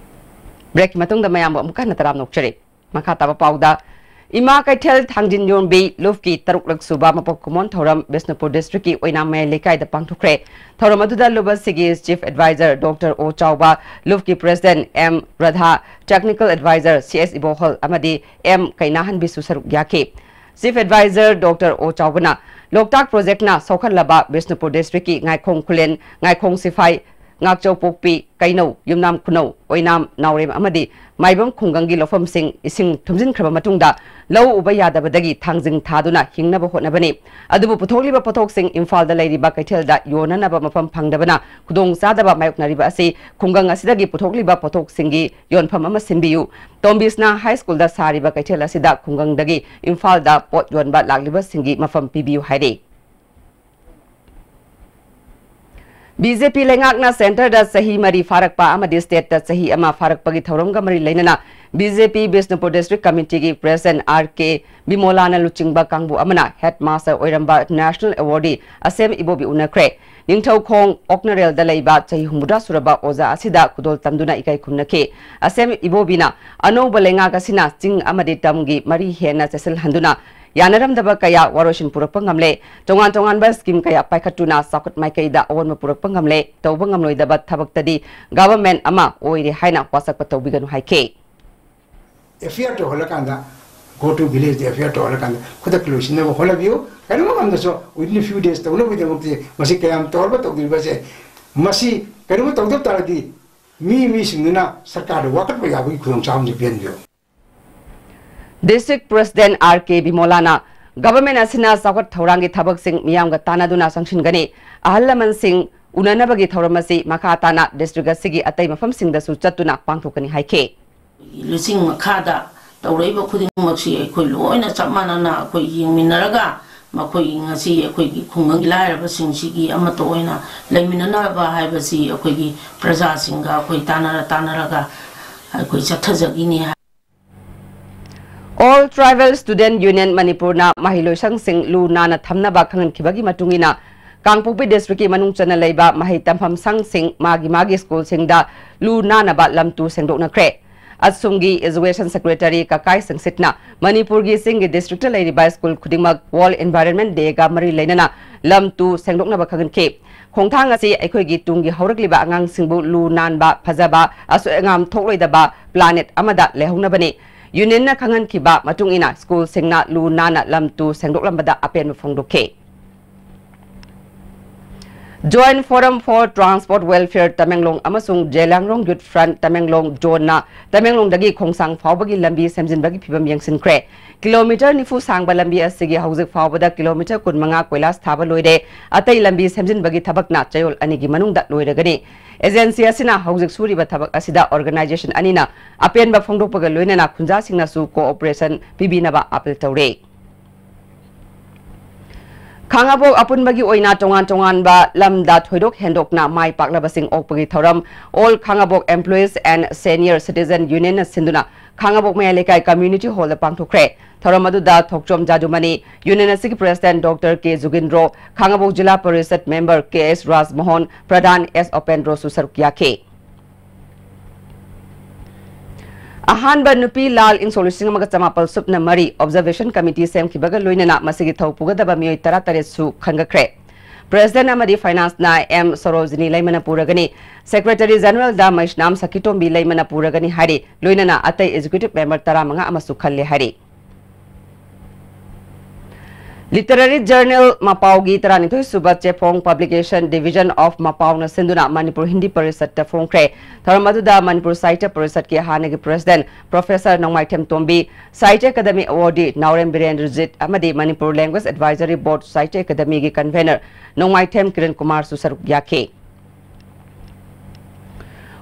Break ꯃꯇꯨꯡꯗ ꯃꯌꯥꯝꯕꯨ ꯑꯃꯨꯛ ꯍꯟꯅ ꯇꯔꯥꯝꯅ ꯑꯣꯛꯆꯔꯤ꯫ ꯃꯈꯥ ꯇꯥꯕ ꯄꯥꯎꯗ, ꯏꯃꯥ ꯀꯩꯊꯦꯜ ꯊꯥꯡꯖꯤꯟ ꯌꯣꯟꯕꯤ ꯂꯨꯞꯀꯤ ꯇꯔꯨꯛꯂꯛ ꯁꯨꯕ ꯃꯄꯣꯛ ꯀꯨꯝꯑꯣꯟ ꯊꯧꯔꯝ ꯕꯤꯁꯅꯨꯄꯨꯔ ꯗꯤꯁꯇ꯭ꯔꯤꯛꯀꯤ ꯑꯣꯏꯅꯥꯝ ꯃꯌꯥꯏ ꯂꯩꯀꯥꯏꯗ ꯄꯥꯡꯊꯣꯛꯈ꯭ꯔꯦ꯫ ꯊꯧꯔꯝ ꯑꯗꯨꯗ ꯂꯨꯞ ꯑꯁꯤꯒꯤ chief adviser doctor O Chaoba, ꯂꯨꯞꯀꯤ president M Radha, technical adviser C S ꯏꯕꯣꯍꯜ ꯑꯃꯗꯤ ꯑꯦꯝ ꯀꯩꯅꯥꯍꯟꯕꯤꯁꯨ ꯁꯔꯨꯛ ꯌꯥꯈꯤ꯫ ꯆꯤꯐ ꯑꯦꯗꯚꯥꯏꯖꯔ ꯗꯣꯛꯇꯔ ꯑꯣ ꯆꯥꯎꯕꯅ ꯂꯣꯛꯇꯥꯛ ꯄ꯭ꯔꯣꯖꯦꯛꯅ ꯁꯣꯛꯍꯜꯂꯕ ꯕꯤꯁꯅꯨꯄꯨꯔ ꯗꯤꯁꯇ꯭ꯔꯤꯛꯀꯤ ꯉꯥꯏꯈꯣꯡ ꯈꯨꯂꯦꯟ, ꯉꯥꯏꯈꯣꯡ ꯁꯤꯐꯥꯏ, ꯉꯥꯛꯆꯧ ꯄꯣꯛꯄꯤ, ꯀꯩꯅꯧ, ꯌꯨꯝꯅꯥꯝ ꯈꯨꯅꯧ, ꯑꯣꯏꯅꯥꯝ, ꯅꯥꯎꯔꯦꯝ ꯑꯃꯗꯤ ꯃꯥꯏꯕꯝ ꯈꯨꯡꯒꯪꯒꯤ ꯂꯧꯐꯝꯁꯤꯡ ꯏꯁꯤꯡ ꯊꯨꯝꯖꯤꯟꯈ꯭ꯔꯕ ꯃꯇꯨꯡꯗ ꯂꯧ ꯎꯕ ꯌꯥꯗꯕꯗꯒꯤ ꯊꯥꯡꯖꯤꯡ ꯊꯥꯗꯨꯅ ꯍꯤꯡꯅꯕ ꯍꯣꯠꯅꯕꯅꯤ꯫ ꯑꯗꯨꯕꯨ ꯄꯨꯊꯣꯛꯂꯤꯕ ꯄꯣꯠꯊꯣꯛꯁꯤꯡ ꯏꯝꯐꯥꯜꯗ ꯂꯩꯔꯤꯕ ꯀꯩꯊꯦꯜꯗ ꯌꯣꯟꯅꯅꯕ ꯃꯐꯝ ꯐꯪꯗꯕꯅ ꯈꯨꯗꯣꯡꯆꯥꯗꯕ ꯃꯥꯌꯣꯛꯅꯔꯤꯕ ꯑꯁꯤ ꯈꯨꯡꯒꯪ ꯑꯁꯤꯗꯒꯤ ꯄꯨꯊꯣꯛꯂꯤꯕ ꯄꯣꯠꯊꯣꯛꯁꯤꯡꯒꯤ ꯌꯣꯟꯐꯝ ꯑꯃ ꯁꯤꯟꯕꯤꯌꯨ꯫ ꯇꯣꯝꯕꯤꯁꯅꯥ ꯍꯥꯏ ꯁ꯭ꯀꯨꯜꯗ ꯁꯥꯔꯤꯕ ꯀꯩꯊꯦꯜ ꯑꯁꯤꯗ ꯈꯨꯡꯒꯪꯗꯒꯤ ꯏꯝꯐꯥꯜꯗ ꯄꯣꯠ ꯌꯣꯟꯕ ꯂꯥꯛꯂꯤꯕꯁꯤꯡꯒꯤ ꯃꯐꯝ ꯄꯤꯕꯤꯌꯨ ꯍꯥꯏꯔꯤ꯫ ꯕꯤ ꯖꯦ ꯄꯤ ꯂꯩꯉꯥꯛꯅ ꯁꯦꯟꯇꯔꯗ ꯆꯍꯤ ꯃꯔꯤ ꯐꯥꯔꯛꯄ ꯑꯃꯗꯤ ꯁ꯭ꯇꯦꯠꯇ ꯆꯍꯤ ꯑꯃ ꯐꯥꯔꯛꯄꯒꯤ ꯊꯧꯔꯝꯒ ꯃꯔꯤ ꯂꯩꯅꯅ ꯕꯤ ꯖꯦ ꯄꯤ ꯕꯤꯁꯅꯨꯄꯨꯔ ꯗꯤꯁꯇ꯭ꯔꯤꯛ ꯀꯃꯤꯇꯤꯒꯤ ꯄ꯭ꯔꯦꯁꯤꯗꯦꯟꯠ ꯑꯥꯔ ꯀꯦ ꯕꯤꯃꯣꯂꯥꯅ ꯂꯨꯆꯤꯡꯕ ꯀꯥꯡꯕꯨ ꯑꯃꯅ ꯍꯦꯗ ꯃꯥꯁꯇꯔ ꯑꯣꯏꯔꯝꯕ ꯅꯦꯁꯅꯦꯜ ꯑꯦꯋꯥꯔꯗꯤ ꯑꯁꯦꯝ ꯏꯕꯣꯕꯤ ꯎꯅꯈ꯭ꯔꯦ꯫ ꯅꯤꯡꯊꯧꯈꯣꯡ ꯑꯣꯛꯅꯔꯦꯜꯗ ꯂꯩꯕ ꯆꯍꯤ ꯍꯨꯝꯐꯨꯇꯔꯥ ꯁꯨꯔꯕ ꯑꯣꯖꯥ ꯑꯁꯤꯗ ꯈꯨꯗꯣꯜ ꯇꯝꯗꯨꯅ ꯏꯀꯥꯏ ꯈꯨꯝꯅꯈꯤ꯫ ꯑꯁꯦꯝ ꯏꯕꯣꯕꯤꯅ ꯑꯅꯧꯕ ꯂꯩꯉꯥꯛ ꯑꯁꯤꯅ ꯆꯤꯡ ꯑꯃꯗꯤ ꯇꯝꯒꯤ ꯃꯔꯤ ꯍꯦꯟꯅ ꯆꯦꯠꯁꯤꯜꯍꯟꯗꯨꯅ ꯌꯥꯅꯔꯝꯗꯕ ꯀꯌꯥ ꯋꯥꯔꯣꯏꯁꯤꯟ ꯄꯨꯔꯛꯄ ꯉꯝꯂꯦ꯫ ꯇꯣꯉꯥꯟ ꯇꯣꯉꯥꯟꯕ ꯁ꯭ꯀꯤꯝ ꯀꯌꯥ ꯄꯥꯏꯈꯠꯇꯨꯅ ꯆꯥꯎꯈꯠ ꯃꯥꯏꯀꯩꯗ ꯑꯑꯣꯟꯕ ꯄꯨꯔꯛꯄ ꯉꯝꯂꯦ꯫ ꯇꯧꯕ ꯉꯝꯂꯣꯏꯗꯕ ꯊꯕꯛꯇꯗꯤ ꯒꯚꯔꯟꯃꯦꯟꯠ ꯑꯃ ꯑꯣꯏꯔꯦ ꯍꯥꯏꯅ ꯋꯥꯁꯛꯄ ꯇꯧꯕꯤꯒꯅꯨ ꯍꯥꯏꯈꯤ꯫ ꯑꯦꯐ ꯑꯥꯏ ꯑꯥꯔ ꯇꯧꯍꯜꯂꯀꯥꯟꯗ, go to village F I R ꯇꯧꯍꯜꯂꯀꯥꯟꯗ ꯈꯨꯗꯛꯇ ꯂꯣꯏꯁꯤꯟꯅꯕ ꯍꯣꯠꯅꯕꯤꯌꯨ꯫ ꯀꯔꯤꯒꯨꯝꯕ ꯉꯝꯗꯁꯨ within a few days ꯇꯧꯅꯕꯒꯤꯗꯃꯛꯇꯤ ꯃꯁꯤ ꯀꯌꯥꯝ ꯇꯧꯔꯕ ꯇꯧꯗ꯭ꯔꯤꯕꯁꯦ, ꯃꯁꯤ ꯀꯔꯤꯒꯨꯝꯕ ꯇꯧꯗꯕ ꯇꯥꯔꯗꯤ ꯃꯤ ꯃꯤꯁꯤꯡꯗꯨꯅ ꯁꯔꯀꯥꯔꯗ ꯋꯥꯀꯠꯄ ꯌꯥꯕꯒꯤ ꯈꯨꯗꯣꯡꯆꯥꯕ ꯑꯃꯁꯨ ꯄꯤꯍꯟꯕꯤꯌꯨ꯫ ꯗꯤꯁꯇ꯭ꯔꯤꯛ ꯄ꯭ꯔꯦꯁꯤꯗꯦꯟꯠ ꯑꯥꯔ ꯀꯦ ꯕꯤꯃꯣꯂꯥꯅ ꯒꯚꯔꯟꯃꯦꯟꯠ ꯑꯁꯤꯅ ꯆꯥꯎꯈꯠ ꯊꯧꯔꯥꯡꯒꯤ ꯊꯕꯛꯁꯤꯡ ꯃꯤꯌꯥꯝꯒ ꯇꯥꯟꯅꯗꯨꯅ ꯆꯪꯁꯤꯟꯒꯅꯤ꯫ ꯑꯍꯜ ꯂꯃꯟꯁꯤꯡ ꯎꯅꯅꯕꯒꯤ ꯊꯧꯔꯝ ꯑꯁꯤ ꯃꯈꯥ ꯇꯥꯅ ꯗꯤꯁꯇ꯭ꯔꯤꯛ ꯑꯁꯤꯒꯤ ꯑꯇꯩ ꯃꯐꯝꯁꯤꯡꯗꯁꯨ ꯆꯠꯇꯨꯅ ꯄꯥꯡꯊꯣꯛꯀꯅꯤ ꯍꯥꯏꯈꯤ꯫ ꯂꯨꯆꯤꯡ ꯃꯈꯥꯗ ꯇꯧꯔꯛꯏꯕ ꯈꯨꯗꯤꯡꯃꯛꯁꯤ ꯑꯩꯈꯣꯏ ꯂꯣꯏꯅ ꯆꯞ ꯃꯥꯟꯅꯅ ꯑꯩꯈꯣꯏ ꯌꯦꯡꯃꯤꯟꯅꯔꯒ, ꯃꯈꯣꯏꯒꯤ ꯉꯁꯤ ꯑꯩꯈꯣꯏꯒꯤ ꯈꯨꯡꯒꯪꯒꯤ ꯂꯥꯏꯔꯕꯁꯤꯡꯁꯤꯒꯤ ꯑꯃꯠꯇ ꯑꯣꯏꯅ ꯂꯩꯃꯤꯟꯅꯅꯕ ꯍꯥꯏꯕꯁꯤ ꯑꯩꯈꯣꯏꯒꯤ ꯄ꯭ꯔꯖꯥꯁꯤꯡꯒ ꯑꯩꯈꯣꯏ ꯇꯥꯟꯅꯔ ꯇꯥꯟꯅꯔꯒ ꯑꯩꯈꯣꯏ ꯆꯠꯊꯖꯒꯤꯅꯤ ꯍꯥꯏ꯫ All Tribal Student Union ꯃꯅꯤꯄꯨꯔꯅ ꯃꯍꯩꯂꯣꯏꯁꯪꯁꯤꯡ ꯂꯨ ꯅꯥꯟꯅ ꯊꯝꯅꯕ ꯈꯪꯍꯟꯈꯤꯕꯒꯤ ꯃꯇꯨꯡ ꯏꯟꯅ, ꯀꯥꯡꯄꯣꯛꯄꯤ district ꯀꯤ ꯃꯅꯨꯡ ꯆꯟꯅ ꯂꯩꯕ ꯃꯍꯩ ꯇꯝꯐꯝ ꯁꯪꯁꯤꯡ ꯃꯥꯒꯤ ꯃꯥꯒꯤ school ꯁꯤꯡꯗ ꯂꯨ ꯅꯥꯟꯅꯕ ꯂꯝ ꯇꯨ ꯁꯦꯡꯗꯣꯛꯅꯈ꯭ꯔꯦ꯫ ꯑꯁꯨꯝꯒꯤ Education Secretary ꯀꯀꯥꯏ ꯁꯪꯁꯤꯠꯅ ꯃꯅꯤꯄꯨꯔꯒꯤ ꯆꯤꯡꯒꯤ district ꯇ ꯂꯩꯔꯤꯕ school ꯈꯨꯗꯤꯡꯃꯛ World Environment Day ꯒ ꯃꯔꯤ ꯂꯩꯅꯅ ꯂꯝ ꯇꯨ ꯁꯦꯡꯗꯣꯛꯅꯕ ꯈꯪꯍꯟꯈꯤ꯫ ꯈꯣꯡꯊꯥꯡ ꯑꯁꯤ ꯑꯩꯈꯣꯏꯒꯤ ꯇꯨꯡꯒꯤ ꯍꯧꯔꯛꯂꯤꯕ ꯑꯉꯥꯡꯁꯤꯡꯕꯨ ꯂꯨ ꯅꯥꯟꯕ, ꯐꯖꯕ, ꯑꯁꯣꯏ ꯑꯉꯥꯝ ꯊꯣꯛꯂꯣꯏꯗꯕ planet ꯑꯃꯗ ꯂꯩꯍꯧꯅꯕꯅꯤ꯫ Union ꯅ ꯈꯪꯍꯟꯈꯤꯕ ꯃꯇꯨꯡ ꯏꯟꯅ school ꯁꯤꯡꯅ ꯂꯨ ꯅꯥꯟꯅ ꯂꯝ ꯇꯨ ꯁꯦꯡꯗꯣꯛꯂꯝꯕꯗ ꯑꯄꯦꯟꯕ ꯐꯣꯡꯗꯣꯛꯈꯤ꯫ Joint Forum for Transport Welfare Tamenglong ꯑꯃꯁꯨꯡ ꯖꯦꯂꯤꯌꯥꯡꯔꯣꯡ Youth Front ꯇꯃꯦꯡꯂꯣꯡ ꯖꯣꯟꯅ ꯇꯃꯦꯡꯂꯣꯡꯗꯒꯤ ꯈꯣꯡꯁꯥꯡ ꯐꯥꯎꯕꯒꯤ ꯂꯝꯕꯤ ꯁꯦꯝꯖꯤꯟꯕꯒꯤ ꯐꯤꯚꯝ ꯌꯦꯡꯁꯤꯟꯈ꯭ꯔꯦ꯫ Kilometre ꯅꯤꯐꯨ ꯁꯥꯡꯕ ꯂꯝꯕꯤ ꯑꯁꯤꯒꯤ ꯍꯧꯖꯤꯛ ꯐꯥꯎꯕꯗ kilometre ꯀꯨꯟꯃꯉꯥ ꯀꯣꯏꯂꯥꯁ ꯊꯥꯕ ꯂꯣꯏꯔꯦ꯫ ꯑꯇꯩ ꯂꯝꯕꯤ ꯁꯦꯝꯖꯤꯟꯕꯒꯤ ꯊꯕꯛꯅ ꯆꯌꯣꯜ ꯑꯅꯤꯒꯤ ꯃꯅꯨꯡꯗ ꯂꯣꯏꯔꯒꯅꯤ꯫ Agency ꯑꯁꯤꯅ ꯍꯧꯖꯤꯛ ꯁꯨꯔꯤꯕ ꯊꯕꯛ ꯑꯁꯤꯗ organisation ꯑꯅꯤꯅ ꯑꯄꯦꯟꯕ ꯐꯣꯡꯗꯣꯛꯄꯒ ꯂꯣꯏꯅꯅ ꯈꯨꯟꯖꯥꯁꯤꯡꯅꯁꯨ cooperation ꯄꯤꯕꯤꯅꯕ appeal ꯇꯧꯔꯦ꯫ ꯈꯥꯉꯕꯣꯛ ꯑꯄꯨꯟꯕꯒꯤ ꯑꯣꯏꯅ ꯇꯣꯉꯥꯟ ꯇꯣꯉꯥꯟꯕ ꯂꯝꯗ ꯊꯣꯏꯗꯣꯛ ꯍꯦꯟꯗꯣꯛꯅ ꯃꯥꯏ ꯄꯥꯛꯂꯕꯁꯤꯡ ꯑꯣꯛꯄꯒꯤ ꯊꯧꯔꯝ All Khangabok Employees and Senior Citizen Union ꯅ ꯁꯤꯟꯗꯨꯅ ꯈꯥꯉꯕꯣꯛ ꯃꯌꯥꯏ ꯂꯩꯀꯥꯏ Community Hall ꯗ ꯄꯥꯡꯊꯣꯛꯈ꯭ꯔꯦ꯫ ꯊꯧꯔꯝ ꯑꯗꯨꯗ ꯊꯣꯛꯆꯣꯝ ꯖꯥꯗꯨꯃꯅꯤ, Union ꯑꯁꯤꯒꯤ President Doctor ꯀꯦ ꯖꯨꯒꯤꯟꯗ꯭ꯔꯣ, ꯈꯥꯉꯕꯣꯛ ꯖꯤꯂꯥ ꯄꯔꯤꯁꯠ member ꯀꯦ ꯑꯦꯁ ꯔꯥꯖꯃꯣꯍꯟ, ꯄ꯭ꯔꯙꯥꯟ ꯑꯦꯁ ꯑꯣꯄꯦꯟꯗ꯭ꯔꯣꯁꯨ ꯁꯔꯨꯛ ꯌꯥꯈꯤ꯫ ꯑꯍꯥꯟꯕ ꯅꯨꯄꯤ ꯂꯥꯜ ꯏꯪ ꯁꯣꯛ ꯂꯤꯁꯤꯡ ꯑꯃꯒ ꯆꯃꯥꯄꯜ ꯁꯨꯞꯅ ꯃꯔꯤ Observation Committee ꯁꯦꯝꯈꯤꯕꯒ ꯂꯣꯏꯅꯅ ꯃꯁꯤꯒꯤ ꯊꯧ ꯄꯨꯒꯗꯕ ꯃꯤꯑꯣꯏ ꯇꯔꯥꯇꯔꯦꯠ ꯁꯨ ꯈꯟꯒꯠꯈ꯭ꯔꯦ꯫ President ꯑꯃꯗꯤ Finance ꯅ ꯑꯦꯝ ꯁꯣꯔꯣꯖꯤꯅꯤ ꯂꯩꯃꯅ ꯄꯨꯔꯒꯅꯤ꯫ Secretary General ꯗ ꯃꯩꯁꯅꯥꯝ ꯁꯈꯤꯇꯣꯝꯕꯤ ꯂꯩꯃꯅ ꯄꯨꯔꯒꯅꯤ ꯍꯥꯏꯔꯤ꯫ ꯂꯣꯏꯅꯅ ꯑꯇꯩ Executive Member ꯇꯔꯥꯃꯉꯥ ꯑꯃꯁꯨ ꯈꯜꯂꯦ ꯍꯥꯏꯔꯤ꯫ Literary Journal ꯃꯄꯥꯎꯒꯤ ꯇꯔꯥꯅꯤꯊꯣꯏ ꯁꯨꯕ ꯆꯦꯐꯣꯡ Publication Division of ꯃꯄꯥꯎꯅ ꯁꯤꯟꯗꯨꯅ ꯃꯅꯤꯄꯨꯔ ꯍꯤꯟꯗꯤ ꯄꯔꯤꯁꯠꯇ ꯐꯣꯡꯈ꯭ꯔꯦ꯫ ꯊꯧꯔꯝ ꯑꯗꯨꯗ ꯃꯅꯤꯄꯨꯔ ꯁꯥꯍꯤꯇ꯭ꯌ ꯄꯔꯤꯁꯠꯀꯤ ꯍꯥꯟꯅꯒꯤ President Professor ꯅꯣꯡꯃꯥꯏꯊꯦꯝ ꯇꯣꯝꯕꯤ, ꯁꯥꯍꯤꯇ꯭ꯌ ꯑꯦꯀꯥꯗꯃꯤ Awardee ꯅꯥꯎꯔꯦꯝ ꯕꯤꯔꯦꯟꯗ꯭ꯔꯖꯤꯠ ꯑꯃꯗꯤ ꯃꯅꯤꯄꯨꯔ Language Advisory Board ꯁꯥꯍꯤꯇ꯭ꯌ ꯑꯦꯀꯥꯗꯃꯤꯒꯤ Convener ꯅꯣꯡꯃꯥꯏꯊꯦꯝ ꯀꯤꯔꯟ ꯀꯨꯃꯥꯔꯁꯨ ꯁꯔꯨꯛ ꯌꯥꯈꯤ꯫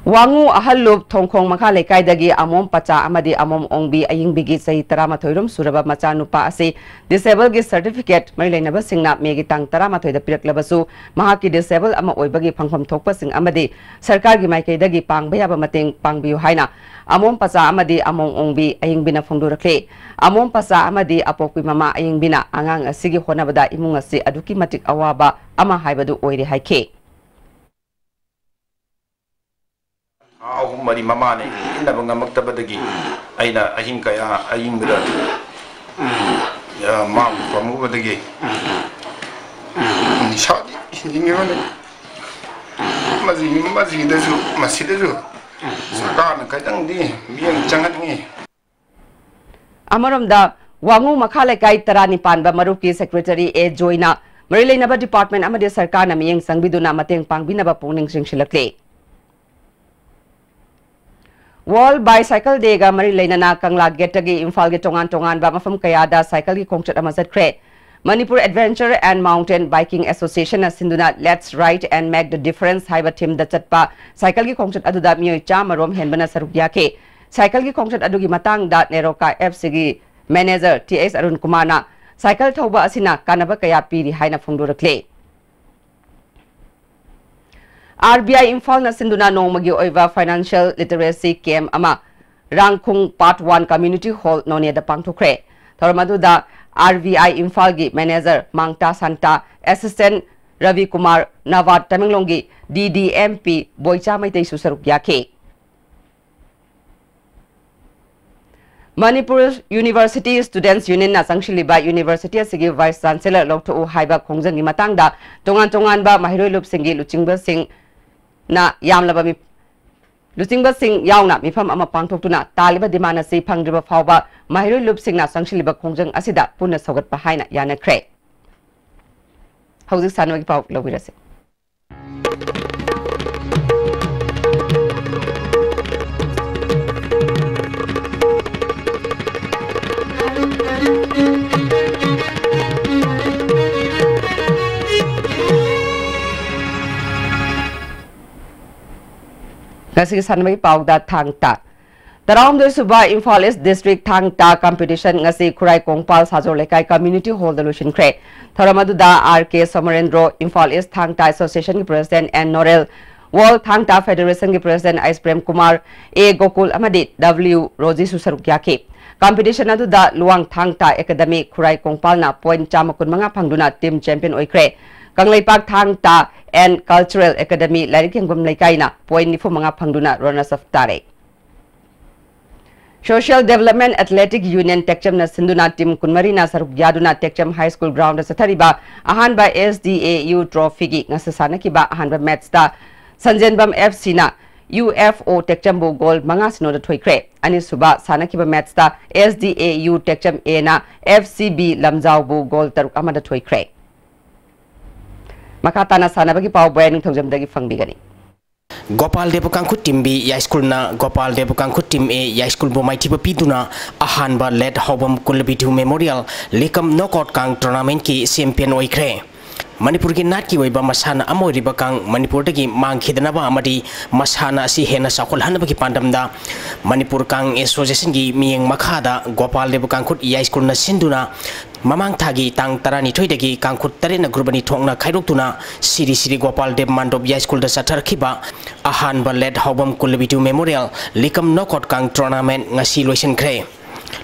ꯋꯥꯉꯨ ꯑꯍꯜꯂꯨꯞ ꯊꯣꯡꯈꯣꯡ ꯃꯈꯥ ꯂꯩꯀꯥꯏꯗꯒꯤ ꯑꯃꯣꯝ ꯄꯆꯥ ꯑꯃꯗꯤ ꯑꯃꯣꯝ ꯑꯣꯡꯕꯤ ꯑꯌꯤꯡꯕꯤꯒꯤ ꯆꯍꯤ ꯇꯔꯥꯃꯥꯊꯣꯏ ꯔꯣꯝ ꯁꯨꯔꯕ ꯃꯆꯥꯅꯨꯄꯥ ꯑꯁꯤ ꯗꯤꯁꯦꯕꯜꯒꯤ ꯁꯔꯇꯤꯐꯤꯀꯦꯠ ꯃꯔꯤ ꯂꯩꯅꯕꯁꯤꯡꯅ ꯃꯦꯒꯤ ꯇꯥꯡ ꯇꯔꯥꯃꯥꯊꯣꯏꯗ ꯄꯤꯔꯛꯂꯕꯁꯨ, ꯃꯍꯥꯛꯀꯤ ꯗꯤꯁꯦꯕꯜ ꯑꯃ ꯑꯣꯏꯕꯒꯤ ꯐꯪꯐꯝ ꯊꯣꯛꯄꯁꯤꯡ ꯑꯃꯗꯤ ꯁꯔꯀꯥꯔꯒꯤ ꯃꯥꯏꯀꯩꯗꯒꯤ ꯄꯥꯡꯕ ꯌꯥꯕ ꯃꯇꯦꯡ ꯄꯥꯡꯕꯤꯌꯨ ꯍꯥꯏꯅ ꯑꯃꯣꯝ ꯄꯆꯥ ꯑꯃꯗꯤ ꯑꯃꯣꯝ ꯑꯣꯡꯕꯤ ꯑꯌꯤꯡꯕꯤꯅ ꯐꯣꯡꯗꯣꯔꯛꯂꯤ꯫ ꯑꯃꯣꯝ ꯄꯆꯥ ꯑꯃꯗꯤ ꯑꯄꯣꯛꯄꯤ ꯃꯃꯥ ꯑꯌꯤꯡꯕꯤꯅ ꯑꯉꯥꯡ ꯑꯁꯤꯒꯤ ꯍꯣꯠꯅꯕꯗ ꯏꯃꯨꯡ ꯑꯁꯤ ꯑꯗꯨꯛꯀꯤ ꯃꯇꯤꯛ ꯑꯋꯥꯕ ꯑꯃ ꯍꯥꯏꯕꯗꯨ ꯑꯣꯏꯔꯦ ꯍꯥꯏꯈꯤ꯫ ꯊꯥ ꯑꯍꯨꯝ ꯃꯔꯤ ꯃꯃꯥꯅ ꯏꯟꯅꯕ ꯉꯝꯃꯛꯇꯕꯗꯒꯤ ꯑꯩꯅ ꯑꯍꯤꯡ ꯀꯌꯥ ꯑꯌꯤꯡꯕꯗ, ꯑ, ꯃꯥꯕꯨ ꯄꯥꯝꯃꯨꯕꯗꯒꯤ ꯅꯤꯁꯥꯗꯤ ꯍꯦꯟꯖꯤꯟꯈꯤꯕꯅꯤ꯫ ꯃꯁꯤ, ꯃꯁꯤꯗꯁꯨ, ꯃꯁꯤꯗꯁꯨ ꯁꯔꯀꯥꯔꯅ ꯈꯤꯇꯪꯗꯤ ꯃꯤꯠꯌꯦꯡ ꯆꯪꯍꯟꯅꯤꯡꯉꯤ꯫ ꯑꯃꯔꯣꯝꯗ, ꯋꯥꯉꯨ ꯃꯈꯥ ꯂꯩꯀꯥꯏ ꯇꯔꯥꯅꯤꯄꯥꯟꯕ ꯃꯔꯨꯞꯀꯤ ꯁꯦꯀ꯭ꯔꯦꯇꯔꯤ ꯑꯦ ꯖꯣꯏꯅ ꯃꯔꯤ ꯂꯩꯅꯕ ꯗꯤꯄꯥꯔꯠꯃꯦꯟ ꯑꯃꯗꯤ ꯁꯔꯀꯥꯔꯅ ꯃꯤꯠꯌꯦꯡ ꯆꯪꯕꯤꯗꯨꯅ ꯃꯇꯦꯡ ꯄꯥꯡꯕꯤꯅꯕ ꯄꯨꯛꯅꯤꯡ ꯆꯤꯡꯁꯤꯜꯂꯛꯂꯤ꯫ ꯋꯥꯔꯜ ꯕꯥꯏꯁꯥꯏꯀꯜ ꯗꯦꯒ ꯃꯔꯤ ꯂꯩꯅꯅ ꯀꯪꯂꯥ ꯒꯦꯠꯇꯒꯤ ꯏꯝꯐꯥꯜꯒꯤ ꯇꯣꯉꯥꯟ ꯇꯣꯉꯥꯟꯕ ꯃꯐꯝ ꯀꯌꯥꯗ ꯁꯥꯏꯀꯜꯒꯤ ꯈꯣꯡꯆꯠ ꯑꯃ ꯆꯠꯈ꯭ꯔꯦ꯫ Manipur adventure and mountain biking ꯑꯦꯁꯣꯁꯤꯌꯦꯁꯟꯅ ꯁꯤꯟꯗꯨꯅ Let's Ride and Make the Difference ꯍꯥꯏꯕ ꯊꯤꯝꯗ ꯆꯠꯄ ꯁꯥꯏꯀꯜꯒꯤ ꯈꯣꯡꯆꯠ ꯑꯗꯨꯗ ꯃꯤꯑꯣꯏ ꯆꯥꯝꯃ ꯔꯣꯝ ꯍꯦꯟꯕꯅ ꯁꯔꯨꯛ ꯌꯥꯈꯤ꯫ ꯁꯥꯏꯀꯜꯒꯤ ꯈꯣꯡꯆꯠ ꯑꯗꯨꯒꯤ ꯃꯇꯥꯡꯗ ꯅꯦꯔꯣꯀꯥ ꯑꯦꯞꯁꯤꯒꯤ ꯃꯦꯅꯦꯖꯔ ꯇꯤ ꯑꯦꯁ ꯑꯔꯨꯟ ꯀꯨꯃꯥꯔꯅ ꯁꯥꯏꯀꯜ ꯊꯧꯕ ꯑꯁꯤꯅ ꯀꯥꯟꯅꯕ ꯀꯌꯥ ꯄꯤꯔꯤ ꯍꯥꯏꯅ ꯐꯣꯡꯗꯣꯔꯛꯂꯤ꯫ ꯑꯥꯔ ꯕꯤ ꯑꯥꯏ ꯏꯝꯐꯥꯜꯅ ꯁꯤꯟꯗꯨꯅ ꯅꯣꯡꯃꯒꯤ ꯑꯣꯏꯕ ꯐꯥꯏꯅꯥꯟꯁꯤꯌꯦꯜ ꯂꯤꯇꯔꯦꯁꯤ ꯀꯦꯝꯞ ꯑꯃ Rangkhung part one community hall ꯅꯣꯅꯦꯗ ꯄꯥꯡꯊꯣꯛꯈ꯭ꯔꯦ꯫ ꯊꯧꯔꯝ ꯑꯗꯨꯗ ꯑꯥꯔ ꯕꯤ ꯑꯥꯏ ꯏꯝꯐꯥꯜꯒꯤ ꯃꯦꯅꯦꯖꯔ ꯃꯥꯡꯇꯥ ꯁꯥꯟꯇꯥ, ꯑꯦꯁꯤꯁꯇꯦꯟꯠ ꯔꯕꯤ ꯀꯨꯃꯥꯔ, ꯅꯕꯥꯔꯗ ꯇꯃꯦꯡꯂꯣꯡꯒꯤ D D M P Boicha ꯃꯩꯇꯩꯁꯨ ꯁꯔꯨꯛ ꯌꯥꯈꯤ꯫ ꯃꯅꯤꯄꯨꯔ ꯌꯨꯅꯤꯚꯔꯁꯤꯇꯤ ꯁ꯭ꯇꯨꯗꯦꯟꯠꯁ ꯌꯨꯅꯤꯌꯟꯅ ꯆꯪꯁꯤꯜꯂꯤꯕ ꯌꯨꯅꯤꯚꯔꯁꯤꯇꯤ ꯑꯁꯤꯒꯤ ꯚꯥꯏꯁ ꯆꯥꯟꯁꯦꯂꯔ ꯂꯧꯊꯣꯛꯎ ꯍꯥꯏꯕ ꯈꯣꯡꯖꯪꯒꯤ ꯃꯇꯥꯡꯗ ꯇꯣꯉꯥꯟ ꯇꯣꯉꯥꯟꯕ ꯃꯍꯩꯔꯣꯏ ꯂꯨꯞꯁꯤꯡꯒꯤ ꯂꯨꯆꯤꯡꯕꯁꯤꯡꯅ ꯌꯥꯝꯂꯕ ꯃꯤ-, ꯂꯨꯆꯤꯡꯕꯁꯤꯡ ꯌꯥꯎꯅ ꯃꯤꯐꯝ ꯑꯃ ꯄꯥꯡꯊꯣꯛꯇꯨꯅ ꯇꯥꯜꯂꯤꯕ ꯗꯤꯃꯥꯟ ꯑꯁꯤ ꯐꯪꯗ꯭ꯔꯤꯕ ꯐꯥꯎꯕ ꯃꯍꯩꯔꯣꯏ ꯂꯨꯞꯁꯤꯡꯅ ꯆꯪꯁꯤꯜꯂꯤꯕ ꯈꯣꯡꯖꯪ ꯑꯁꯤꯗ ꯄꯨꯟꯅ ꯁꯧꯒꯠꯄ ꯍꯥꯏꯅ ꯌꯥꯅꯈ꯭ꯔꯦ꯫ ꯍꯧꯖꯤꯛ ꯁꯥꯟꯅꯕꯒꯤ ꯄꯥꯎ ꯂꯧꯕꯤꯔꯁꯤ꯫ ꯉꯁꯤꯒꯤ ꯁꯥꯟꯅꯕꯒꯤ ꯄꯥꯎꯗ ꯊꯥꯡ ꯇꯥ꯫ ꯇꯔꯥꯍꯨꯝꯗꯣꯏ ꯁꯨꯕ ꯏꯝꯐꯥꯜ ꯏꯁ ꯗꯤꯁꯇ꯭ꯔꯤꯛ ꯊꯥꯡ ꯇꯥ ꯀꯝꯄꯤꯇꯤꯁꯟ ꯉꯁꯤ ꯈꯨꯔꯥꯏ ꯀꯣꯡꯄꯥꯜ ꯁꯥꯖꯣꯔ ꯂꯩꯀꯥꯏ ꯀꯝꯃ꯭ꯌꯨꯅꯤꯇꯤ ꯍꯣꯜꯗ ꯂꯣꯏꯁꯤꯟꯈ꯭ꯔꯦ꯫ ꯊꯧꯔꯝ ꯑꯗꯨꯗ ꯑꯥꯔ ꯀꯦ ꯁꯣꯃꯔꯦꯟꯗ꯭ꯔꯣ, ꯏꯝꯐꯥꯜ ꯏꯁ ꯊꯥꯡ ꯇꯥ ꯑꯦꯁꯣꯁꯤꯌꯦꯁꯟꯒꯤ ꯄ꯭ꯔꯦꯁꯤꯗꯦꯟꯠ ꯑꯦꯟ ꯅꯣꯔꯦꯜ, ꯋꯥꯔꯜ ꯊꯥꯡ ꯇꯥ ꯐꯦꯗꯦꯔꯦꯁꯟꯒꯤ ꯄ꯭ꯔꯦꯁꯤꯗꯦꯟꯠ ꯑꯩꯁ ꯄ꯭ꯔꯦꯝ ꯀꯨꯃꯥꯔ, ꯑꯦ ꯒꯣꯀꯨꯜ ꯑꯃꯗꯤ ꯗꯕ꯭ꯂꯤꯎ ꯔꯣꯖꯤꯁꯨ ꯁꯔꯨꯛ ꯌꯥꯈꯤ꯫ ꯀꯝꯄꯤꯇꯤꯁꯟ ꯑꯗꯨꯗ ꯂꯨꯋꯥꯡ ꯊꯥꯡ ꯇꯥ ꯑꯦꯀꯥꯗꯃꯤ ꯈꯨꯔꯥꯏ ꯀꯣꯡꯄꯥꯜꯅ ꯄꯣꯏꯟꯠ ꯆꯥꯝꯃ ꯀꯨꯟꯃꯉꯥ ꯐꯪꯗꯨꯅ ꯇꯤꯝ ꯆꯦꯝꯄꯤꯌꯟ ꯑꯣꯏꯈ꯭ꯔꯦ꯫ ꯀꯪꯂꯩꯄꯥꯛ ꯊꯥꯡ ꯇꯥ ꯑꯦꯟ ꯀꯜꯆꯔꯦꯜ ꯑꯦꯀꯥꯗꯃꯤ ꯂꯥꯏꯔꯤꯛ ꯌꯦꯡꯐꯝ ꯂꯩꯀꯥꯏꯅ ꯄꯣꯏꯟꯠ ꯅꯤꯐꯨ ꯃꯉꯥ ꯐꯪꯗꯨꯅ ꯔꯅꯔꯁ ꯑꯞ ꯇꯥꯔꯦ꯫ ꯁꯣꯁꯤꯌꯦꯜ ꯗꯦꯕꯂꯞꯃꯦꯟꯠ ꯑꯦꯊꯂꯦꯇꯤꯛ ꯌꯨꯅꯤꯌꯟ ꯇꯦꯛꯆꯝꯅ ꯁꯤꯟꯗꯨꯅ ꯇꯤꯝ ꯀꯨꯟꯃꯔꯤꯅ ꯁꯔꯨꯛ ꯌꯥꯗꯨꯅ ꯇꯦꯛꯆꯝ ꯍꯥꯏ ꯁ꯭ꯀꯨꯜ ꯒ꯭ꯔꯥꯎꯟꯗ ꯆꯠꯊꯔꯤꯕ ꯑꯍꯥꯟꯕ ꯑꯦꯁ ꯗꯤ ꯑꯦ ꯌꯨ ꯇ꯭ꯔꯣꯐꯤꯒꯤ ꯉꯁꯤ ꯁꯥꯟꯅꯈꯤꯕ ꯑꯍꯥꯟꯕ ꯃꯦꯠꯆꯇ ꯁꯟꯖꯦꯟꯕꯝ ꯑꯦꯐ ꯁꯤꯅ ꯌꯨ ꯑꯦꯐ ꯑꯣ ꯇꯦꯛꯆꯝꯕꯨ ꯒꯣꯜ ꯃꯉꯥ ꯁꯤꯅꯣꯗ ꯊꯣꯏꯈ꯭ꯔꯦ꯫ ꯑꯅꯤꯁꯨꯕ ꯁꯥꯟꯅꯈꯤꯕ ꯃꯦꯠꯆꯇ ꯑꯦꯁ ꯗꯤ ꯑꯦ ꯌꯨ ꯇꯦꯛꯆꯝ ꯑꯦꯅ ꯑꯦꯐ ꯁꯤ ꯕꯤ ꯂꯝꯖꯥꯎꯕꯨ ꯒꯣꯜ ꯇꯔꯨꯛ ꯑꯃꯗ ꯊꯣꯏꯈ꯭ꯔꯦ꯫ ꯃꯈꯥ ꯇꯥꯅ ꯁꯥꯟꯅꯕꯒꯤ ꯄꯥꯎ ꯕꯣꯌꯥ ꯅꯤꯡꯊꯧꯖꯝꯗꯒꯤ ꯐꯪꯕꯤꯒꯅꯤ꯫ ꯒꯣꯄꯥꯜ ꯗꯦꯕ ꯀꯥꯡꯈꯨꯠ ꯇꯤꯝ ꯕꯤ ꯌꯥꯏꯁ꯭ꯀꯨꯜꯅ ꯒꯣꯄꯥꯜ ꯗꯦꯕ ꯀꯥꯡꯈꯨꯠ ꯇꯤꯝ ꯑꯦ ꯌꯥꯏꯁ꯭ꯀꯨꯜꯕꯨ ꯃꯥꯏꯊꯤꯕ ꯄꯤꯗꯨꯅ ꯑꯍꯥꯟꯕ ꯂꯦꯠ ꯍꯥꯎꯕꯝ ꯀꯨꯂꯕꯤꯗꯨ ꯃꯦꯃꯣꯔꯤꯌꯦꯜ ꯂꯤꯀꯝ ꯅꯣꯀꯥꯎꯠ ꯀꯥꯡ ꯇꯣꯔꯅꯥꯃꯦꯟꯠꯀꯤ ꯆꯦꯝꯄꯤꯌꯟ ꯑꯣꯏꯈ꯭ꯔꯦ꯫ ꯃꯅꯤꯄꯨꯔꯒꯤ ꯅꯥꯠꯀꯤ ꯑꯣꯏꯕ ꯃꯁꯥꯟꯅ ꯑꯃ ꯑꯣꯏꯔꯤꯕ ꯀꯥꯡ ꯃꯅꯤꯄꯨꯔꯗꯒꯤ ꯃꯥꯡꯈꯤꯗꯅꯕ ꯑꯃꯗꯤ ꯃꯁꯥꯟꯅ ꯑꯁꯤ ꯍꯦꯟꯅ ꯆꯥꯎꯈꯠꯍꯟꯅꯕꯒꯤ ꯄꯥꯟꯗꯝꯗ ꯃꯅꯤꯄꯨꯔ ꯀꯥꯡ ꯑꯦꯁꯣꯁꯤꯌꯦꯁꯟꯒꯤ ꯃꯤꯠꯌꯦꯡ ꯃꯈꯥꯗ ꯒꯣꯄꯥꯜ ꯗꯦꯕ ꯀꯥꯡꯈꯨꯠ ꯌꯥꯏꯁ꯭ꯀꯨꯜꯅ ꯁꯤꯟꯗꯨꯅ ꯃꯃꯥꯡ ꯊꯥꯒꯤ ꯇꯥꯡ ꯇꯔꯥꯅꯤꯊꯣꯏꯗꯒꯤ ꯀꯥꯡꯈꯨꯠ ꯇꯔꯦꯠꯅ ꯒ꯭ꯔꯨꯞ ꯑꯅꯤ ꯊꯣꯛꯅ ꯈꯥꯏꯗꯣꯛꯇꯨꯅ ꯁꯤꯔꯤ ꯁꯤꯔꯤ ꯒꯣꯄꯥꯜ ꯗꯦꯕ ꯃꯥꯟꯗꯣꯞ ꯌꯥꯏꯁ꯭ꯀꯨꯜꯗ ꯆꯠꯊꯔꯛꯈꯤꯕ ꯑꯍꯥꯟꯕ ꯂꯦꯠ ꯍꯥꯎꯕꯝ ꯀꯨꯂꯕꯤꯗꯨ ꯃꯦꯃꯣꯔꯤꯌꯦꯜ ꯂꯤꯀꯝ ꯅꯣꯀꯥꯎꯠ ꯀꯥꯡ ꯇꯣꯔꯅꯥꯃꯦꯟꯠ ꯉꯁꯤ ꯂꯣꯏꯁꯤꯟꯈ꯭ꯔꯦ꯫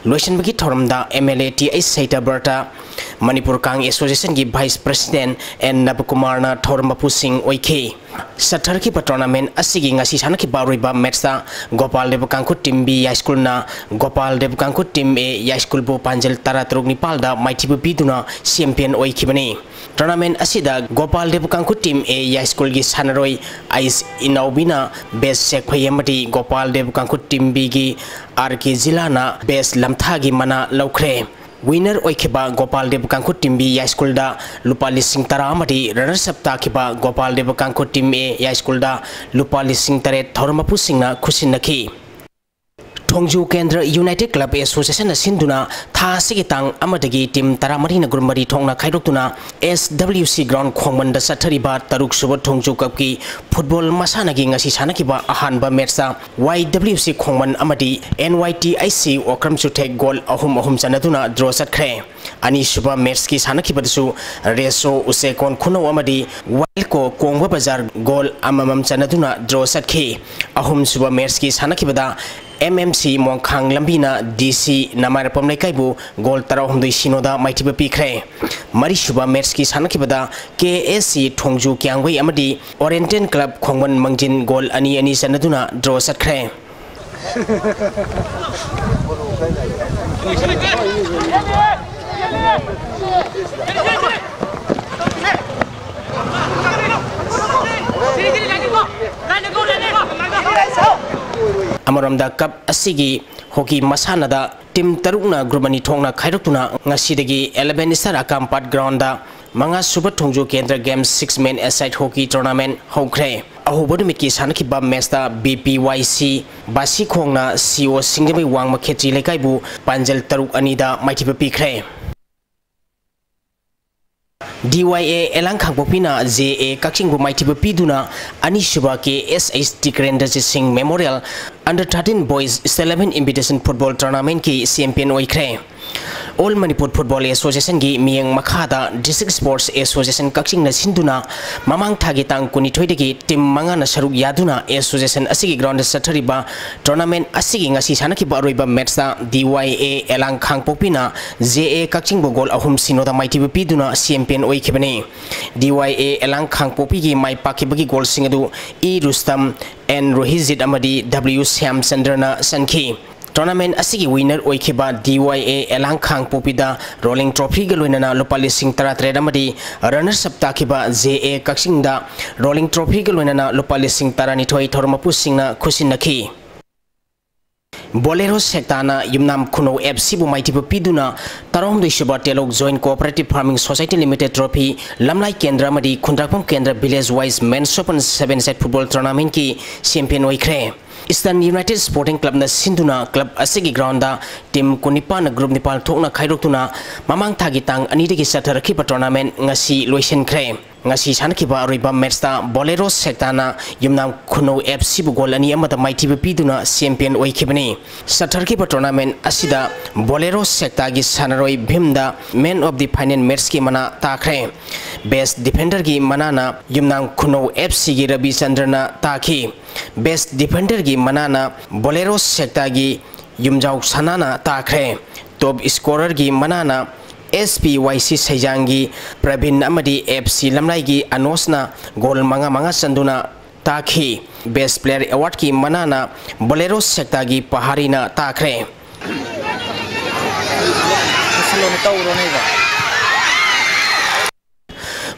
ꯂꯣꯏꯁꯤꯟꯕꯒꯤ ꯊꯧꯔꯝꯗ M L A T H Satyabrata, Manipur Kang ꯑꯦꯁꯣꯁꯤꯌꯦꯁꯟꯒꯤ ꯚꯥꯏꯁ ꯄ꯭ꯔꯁꯤꯗꯦꯟꯠ ꯑꯦꯟ ꯅꯕꯀꯨꯃꯥꯔꯅ ꯊꯧꯔꯝ ꯃꯄꯨꯁꯤꯡ ꯑꯣꯏꯈꯤ꯫ ꯆꯠꯊꯔꯛꯈꯤꯕ ꯇꯣꯔꯅꯥꯃꯦꯟꯠ ꯑꯁꯤꯒꯤ ꯉꯁꯤ ꯁꯥꯟꯅꯈꯤꯕ ꯑꯔꯣꯏꯕ ꯃꯦꯠꯆꯇ ꯒꯣꯄꯥꯜ ꯗꯦꯕ ꯀꯥꯡꯈꯨꯠ ꯇꯤꯝ ꯕꯤ ꯌꯥꯏꯁ꯭ꯀꯨꯜꯅ ꯒꯣꯄꯥꯜ ꯗꯦꯕ ꯀꯥꯡꯈꯨꯠ ꯇꯤꯝ ꯑꯦ ꯌꯥꯏꯁ꯭ꯀꯨꯜꯕꯨ ꯄꯥꯟꯖꯜ ꯇꯔꯥꯇꯔꯨꯛ ꯅꯤꯄꯥꯜꯗ ꯃꯥꯏꯊꯤꯕ ꯄꯤꯗꯨꯅ ꯆꯦꯝꯄꯤꯌꯟ ꯑꯣꯏꯈꯤꯕꯅꯤ꯫ ꯇꯣꯔꯅꯥꯃꯦꯟꯠ ꯑꯁꯤꯗ ꯒꯣꯄꯥꯜ ꯗꯦꯕ ꯀꯥꯡꯈꯨꯠ ꯇꯤꯝ ꯑꯦ ꯌꯥꯏꯁ꯭ꯀꯨꯜꯒꯤ ꯁꯥꯟꯅꯔꯣꯏ ꯑꯩꯁ ꯏꯅꯥꯎꯕꯤꯅ ꯕꯦꯁ ꯁꯦꯛꯐꯩ ꯑꯃꯗꯤ ꯒꯣꯄꯥꯜ ꯗꯦꯕ ꯀꯥꯡꯈꯨꯠ ꯇꯤꯝ ꯕꯤꯒꯤ ꯑꯥꯔ ꯀꯦ ꯖꯤꯂꯥꯅ ꯕꯦꯁ ꯂꯝꯊꯥꯒꯤ ꯃꯅꯥ ꯂꯧꯈ꯭ꯔꯦ꯫ ꯋꯤꯟꯅꯔ ꯑꯣꯏꯈꯤꯕ ꯒꯣꯄꯥꯜ ꯗꯦꯕ ꯀꯥꯡꯈꯨꯠ ꯇꯤꯝ ꯕꯤ ꯌꯥꯏꯁ꯭ꯀꯨꯜꯗ ꯂꯨꯄꯥ ꯂꯤꯁꯤꯡ ꯇꯔꯥ ꯑꯃꯗꯤ ꯔꯅꯔꯁ ꯑꯞ ꯇꯥꯈꯤꯕ ꯒꯣꯄꯥꯜ ꯗꯦꯕ ꯀꯥꯡꯈꯨꯠ ꯇꯤꯝ ꯑꯦ ꯌꯥꯏꯁ꯭ꯀꯨꯜꯗ ꯂꯨꯄꯥ ꯂꯤꯁꯤꯡ ꯇꯔꯦꯠ ꯊꯧꯔꯝ ꯃꯄꯨꯁꯤꯡꯅ ꯈꯨꯠꯁꯤꯟꯅꯈꯤ꯫ ꯊꯣꯡꯖꯨ ꯀꯦꯟꯗ꯭ꯔ United Club Associationꯅ ꯁꯤꯟꯗꯨꯅ ꯊꯥ ꯑꯁꯤꯒꯤ ꯇꯥꯡ ꯑꯃꯗꯒꯤ team ꯇꯔꯥꯃꯔꯤꯅ group ꯃꯔꯤ ꯊꯣꯛꯅ ꯈꯥꯏꯗꯣꯛꯇꯨꯅ S W C ground ꯈꯣꯡꯃꯟꯗ ꯆꯠꯊꯔꯤꯕ ꯇꯔꯨꯛ ꯁꯨꯕ ꯊꯣꯡꯖꯨ cupꯀꯤ football ꯃꯁꯥꯟꯅꯒꯤ ꯉꯁꯤ ꯁꯥꯟꯅꯈꯤꯕ ꯑꯍꯥꯟꯕ matchꯇ Y W C ꯈꯣꯡꯃꯟ ꯑꯃꯗꯤ N Y T H C Okram ꯆꯨꯊꯦꯛ goal ꯑꯍꯨꯝ ꯑꯍꯨꯝ ꯆꯟꯅꯗꯨꯅ draw ꯆꯠꯈ꯭ꯔꯦ꯫ ꯑꯅꯤꯁꯨꯕ matchꯀꯤ ꯁꯥꯟꯅꯈꯤꯕꯗꯁꯨ ꯔꯦꯁꯣ ꯎꯆꯦꯀꯣꯟ ꯈꯨꯅꯧ ꯑꯃꯗꯤ ꯋꯥꯏꯜꯀꯣ ꯀꯣꯡꯕ ꯕꯖꯥꯔ goal ꯑꯃꯃꯝ ꯆꯟꯅꯗꯨꯅ draw ꯆꯠꯈꯤ꯫ ꯑꯍꯨꯝꯁꯨꯕ matchꯀꯤ ꯁꯥꯟꯅꯈꯤꯕꯗ M M C ꯃꯣꯡꯈꯥꯡ ꯂꯝꯕꯤꯅ D C ꯅꯃꯥꯏꯔꯄꯝ ꯂꯩꯀꯥꯏꯕꯨ goal ꯇꯔꯥꯍꯨꯝꯗꯣꯏ ꯁꯤꯅꯣꯗ ꯃꯥꯏꯊꯤꯕ ꯄꯤꯈ꯭ꯔꯦ꯫ ꯃꯔꯤꯁꯨꯕ matchꯀꯤ ꯁꯥꯟꯅꯈꯤꯕꯗ K S C ꯊꯣꯡꯖꯨ ꯀ꯭ꯌꯥꯡꯒꯩ ꯑꯃꯗꯤ Oriental Club ꯈꯣꯡꯃꯟ ꯃꯪꯖꯤꯟ goal ꯑꯅꯤ ꯑꯅꯤ ꯆꯟꯅꯗꯨꯅ draw ꯆꯠꯈ꯭ꯔꯦ꯫ ꯑꯃꯔꯣꯝꯗ cup ꯑꯁꯤꯒꯤ hockey ꯃꯁꯥꯟꯅꯗ team ꯇꯔꯨꯛꯅ group ꯑꯅꯤ ꯊꯣꯛꯅ ꯈꯥꯏꯗꯣꯛꯇꯨꯅ ꯉꯁꯤꯗꯒꯤ eleven Star ꯑꯀꯥꯝꯄꯥꯠ groundꯗ ꯃꯉꯥ ꯁꯨꯕ ꯊꯣꯡꯖꯨ ꯀꯦꯟꯗ꯭ꯔ Games six man aside hockey tournament ꯍꯧꯈ꯭ꯔꯦ꯫ ꯑꯍꯧꯕ ꯅꯨꯃꯤꯠꯀꯤ ꯁꯥꯟꯅꯈꯤꯕ matchꯇ B P Y C ꯕꯥꯁꯤꯈꯣꯡꯅ C O ꯁꯤꯡꯖꯃꯩ ꯋꯥꯡꯃ ꯈꯦꯇ꯭ꯔꯤ ꯂꯩꯀꯥꯏꯕꯨ ꯄꯥꯟꯖꯜ ꯇꯔꯨꯛ ꯑꯅꯤꯗ ꯃꯥꯏꯊꯤꯕ ꯄꯤꯈ꯭ꯔꯦ꯫ D Y A ꯑꯦꯂꯥꯡ ꯈꯥꯡꯄꯣꯛꯄꯤꯅ J A ꯀꯛꯆꯤꯡꯕꯨ ꯃꯥꯏꯊꯤꯕ ꯄꯤꯗꯨꯅ ꯑꯅꯤꯁꯨꯕ K S H ꯇꯤꯀꯔꯦꯟꯗ꯭ꯔꯖꯤꯠ ꯁꯤꯡ Memorial Under thirteen Boys State eleven Invitation Football Tournamentꯀꯤ champion ꯑꯣꯏꯈ꯭ꯔꯦ꯫ All Manipur Football Associationꯒꯤ ꯃꯤꯠꯌꯦꯡ ꯃꯈꯥꯗ District Sports Association ꯀꯛꯆꯤꯡꯅ ꯁꯤꯟꯗꯨꯅ ꯃꯃꯥꯡ ꯊꯥꯒꯤ ꯇꯥꯡ ꯀꯨꯟꯅꯤꯊꯣꯏꯗꯒꯤ team ꯃꯉꯥꯅ ꯁꯔꯨꯛ ꯌꯥꯗꯨꯅ association ꯑꯁꯤꯒꯤ groundꯗ ꯆꯠꯊꯔꯤꯕ tournament ꯑꯁꯤꯒꯤ ꯉꯁꯤ ꯁꯥꯟꯅꯈꯤꯕ ꯑꯔꯣꯏꯕ matchꯇ D Y A ꯑꯦꯂꯥꯡ ꯈꯥꯡꯄꯣꯛꯄꯤꯅ J A ꯀꯛꯆꯤꯡꯕꯨ goal ꯑꯍꯨꯝ ꯁꯤꯅꯣꯗ ꯃꯥꯏꯊꯤꯕ ꯄꯤꯗꯨꯅ champion ꯑꯣꯏꯈꯤꯕꯅꯤ꯫ D Y A ꯑꯦꯂꯥꯡ ꯈꯥꯡꯄꯣꯛꯄꯤꯒꯤ ꯃꯥꯏ ꯄꯥꯛꯈꯤꯕꯒꯤ goalꯁꯤꯡ ꯑꯗꯨ E ꯔꯨꯁꯇꯝ, N ꯔꯣꯍꯤꯖꯤꯠ ꯑꯃꯗꯤ W ꯁ꯭ꯌꯥꯝꯆꯟꯗ꯭ꯔꯅ ꯆꯟꯈꯤ꯫ Tournament ꯑꯁꯤꯒꯤ winner ꯑꯣꯏꯈꯤꯕ D Y A ꯑꯦꯂꯥꯡ ꯈꯥꯡꯄꯣꯛꯄꯤꯗ Rolling Trophyꯒ ꯂꯣꯏꯅꯅ ꯂꯨꯄꯥ ꯂꯤꯁꯤꯡ ꯇꯔꯥꯇꯔꯦꯠ ꯑꯃꯗꯤ runners up ꯇꯥꯈꯤꯕ J A ꯀꯛꯆꯤꯡꯗ Rolling Trophyꯒ ꯂꯣꯏꯅꯅ ꯂꯨꯄꯥ ꯂꯤꯁꯤꯡ ꯇꯔꯥꯅꯤꯊꯣꯏ ꯊꯧꯔꯝ ꯃꯄꯨꯁꯤꯡꯅ ꯈꯨꯠꯁꯤꯟꯅꯈꯤ꯫ Bolero ꯁꯦꯛꯇꯥꯅ ꯌꯨꯝꯅꯥꯝ ꯈꯨꯅꯧ F Cꯕꯨ ꯃꯥꯏꯊꯤꯕ ꯄꯤꯗꯨꯅ ꯇꯔꯥꯍꯨꯝꯗꯣꯏ ꯁꯨꯕ ꯇꯦꯂꯧ Joint Cooperative Farming Society Limited Trophy, ꯂꯝꯂꯥꯏ ꯀꯦꯟꯗ꯭ꯔ ꯑꯃꯗꯤ ꯈꯨꯟꯗ꯭ꯔꯥꯛꯄꯝ ꯀꯦꯟꯗ꯭ꯔ Village Wise Men's Open seven side football tournamentꯀꯤ champion ꯑꯣꯏꯈ꯭ꯔꯦ꯫ Eastern United Sporting Clubꯅ ꯁꯤꯟꯗꯨꯅ club ꯑꯁꯤꯒꯤ groundꯗ team ꯀꯨꯟꯅꯤꯄꯥꯟꯅ group ꯅꯤꯄꯥꯜ ꯊꯣꯛꯅ ꯈꯥꯏꯗꯣꯛꯇꯨꯅ ꯃꯃꯥꯡ ꯊꯥꯒꯤ ꯇꯥꯡ ꯑꯅꯤꯗꯒꯤ ꯆꯠꯊꯔꯛꯈꯤꯕ tournament ꯉꯁꯤ ꯂꯣꯏꯁꯤꯟꯈ꯭ꯔꯦ꯫ ꯉꯁꯤ ꯁꯥꯟꯅꯈꯤꯕ ꯑꯔꯣꯏꯕ matchꯇ Bolero Sectaꯅ ꯌꯨꯝꯅꯥꯝ ꯈꯨꯅꯧ FCꯕꯨ goal ꯑꯅꯤ ꯑꯃꯗ ꯃꯥꯏꯊꯤꯕ ꯄꯤꯗꯨꯅ champion ꯑꯣꯏꯈꯤꯕꯅꯤ꯫ ꯆꯠꯊꯔꯛꯈꯤꯕ tournament ꯑꯁꯤꯗ Bolero Sectaꯒꯤ ꯁꯥꯟꯅꯔꯣꯏ ꯚꯤꯝꯗ man of the final matchꯀꯤ ꯃꯅꯥ ꯇꯥꯈ꯭ꯔꯦ꯫ Best defenderꯒꯤ ꯃꯅꯥꯅ ꯌꯨꯝꯅꯥꯝ ꯈꯨꯅꯧ FCꯒꯤ ꯔꯕꯤꯆꯟꯗ꯭ꯔꯅ ꯇꯥꯈꯤ꯫ Best defenderꯒꯤ ꯃꯅꯥꯅ Bolero Sectaꯒꯤ ꯌꯨꯝꯖꯥꯎ ꯁꯅꯥꯅ ꯇꯥꯈ꯭ꯔꯦ꯫ Top scorerꯒꯤ ꯃꯅꯥꯅ SPYC ꯁꯩꯖꯥꯡꯒꯤ ꯄ꯭ꯔꯕꯤꯟ ꯑꯃꯗꯤ FC ꯂꯝꯂꯥꯏꯒꯤ ꯑꯅꯣꯁꯅ goal ꯃꯉꯥ ꯃꯉꯥ ꯆꯟꯗꯨꯅ ꯇꯥꯈꯤ꯫ Best player awardꯀꯤ ꯃꯅꯥꯅ Bolero Sectaꯒꯤ ꯄꯍꯥꯔꯤꯅ ꯇꯥꯈ꯭ꯔꯦ꯫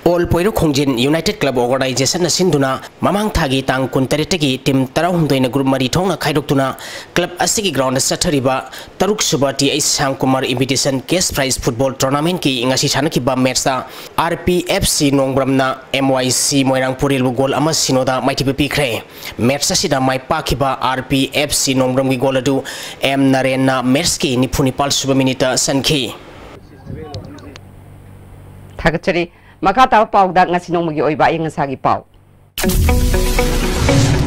All ꯄꯣꯏꯔꯨ ꯈꯣꯡꯖꯤꯟ United Club Organizationꯅ ꯁꯤꯟꯗꯨꯅ ꯃꯃꯥꯡ ꯊꯥꯒꯤ ꯇꯥꯡ ꯀꯨꯟꯇꯔꯦꯠꯇꯒꯤ team ꯇꯔꯥꯍꯨꯝꯗꯣꯏꯅ group ꯃꯔꯤ ꯊꯣꯛꯅ ꯈꯥꯏꯗꯣꯛꯇꯨꯅ club ꯑꯁꯤꯒꯤ groundꯗ ꯆꯠꯊꯔꯤꯕ ꯇꯔꯨꯛ ꯁꯨꯕ T H Shyamkumar Invitation Cash Prize Football Tournamentꯀꯤ ꯉꯁꯤ ꯁꯥꯟꯅꯈꯤꯕ matchꯇ RPFC ꯅꯣꯡꯕ꯭ꯔꯝꯅ MYC ꯃꯣꯏꯔꯥꯡ ꯄꯨꯔꯦꯜꯕꯨ goal ꯑꯃ ꯁꯤꯅꯣꯗ ꯃꯥꯏꯊꯤꯕ ꯄꯤꯈ꯭ꯔꯦ꯫ Match ꯑꯁꯤꯗ ꯃꯥꯏ ꯄꯥꯛꯈꯤꯕ RPFC ꯅꯣꯡꯕ꯭ꯔꯝꯒꯤ goal ꯑꯗꯨ M ꯅꯔꯦꯟꯅ matchꯀꯤ ꯅꯤꯐꯨ ꯅꯤꯄꯥꯜ ꯁꯨꯕ minuteꯇ ꯆꯟꯈꯤ꯫ ꯊꯥꯒꯠꯆꯔꯤ꯫ ꯃꯈꯥ ꯇꯥꯕ ꯄꯥꯎꯗ ꯉꯁꯤ ꯅꯣꯡꯃꯒꯤ ꯑꯣꯏꯕ ꯑꯏꯪ ꯑꯁꯥꯒꯤ ꯄꯥꯎ꯫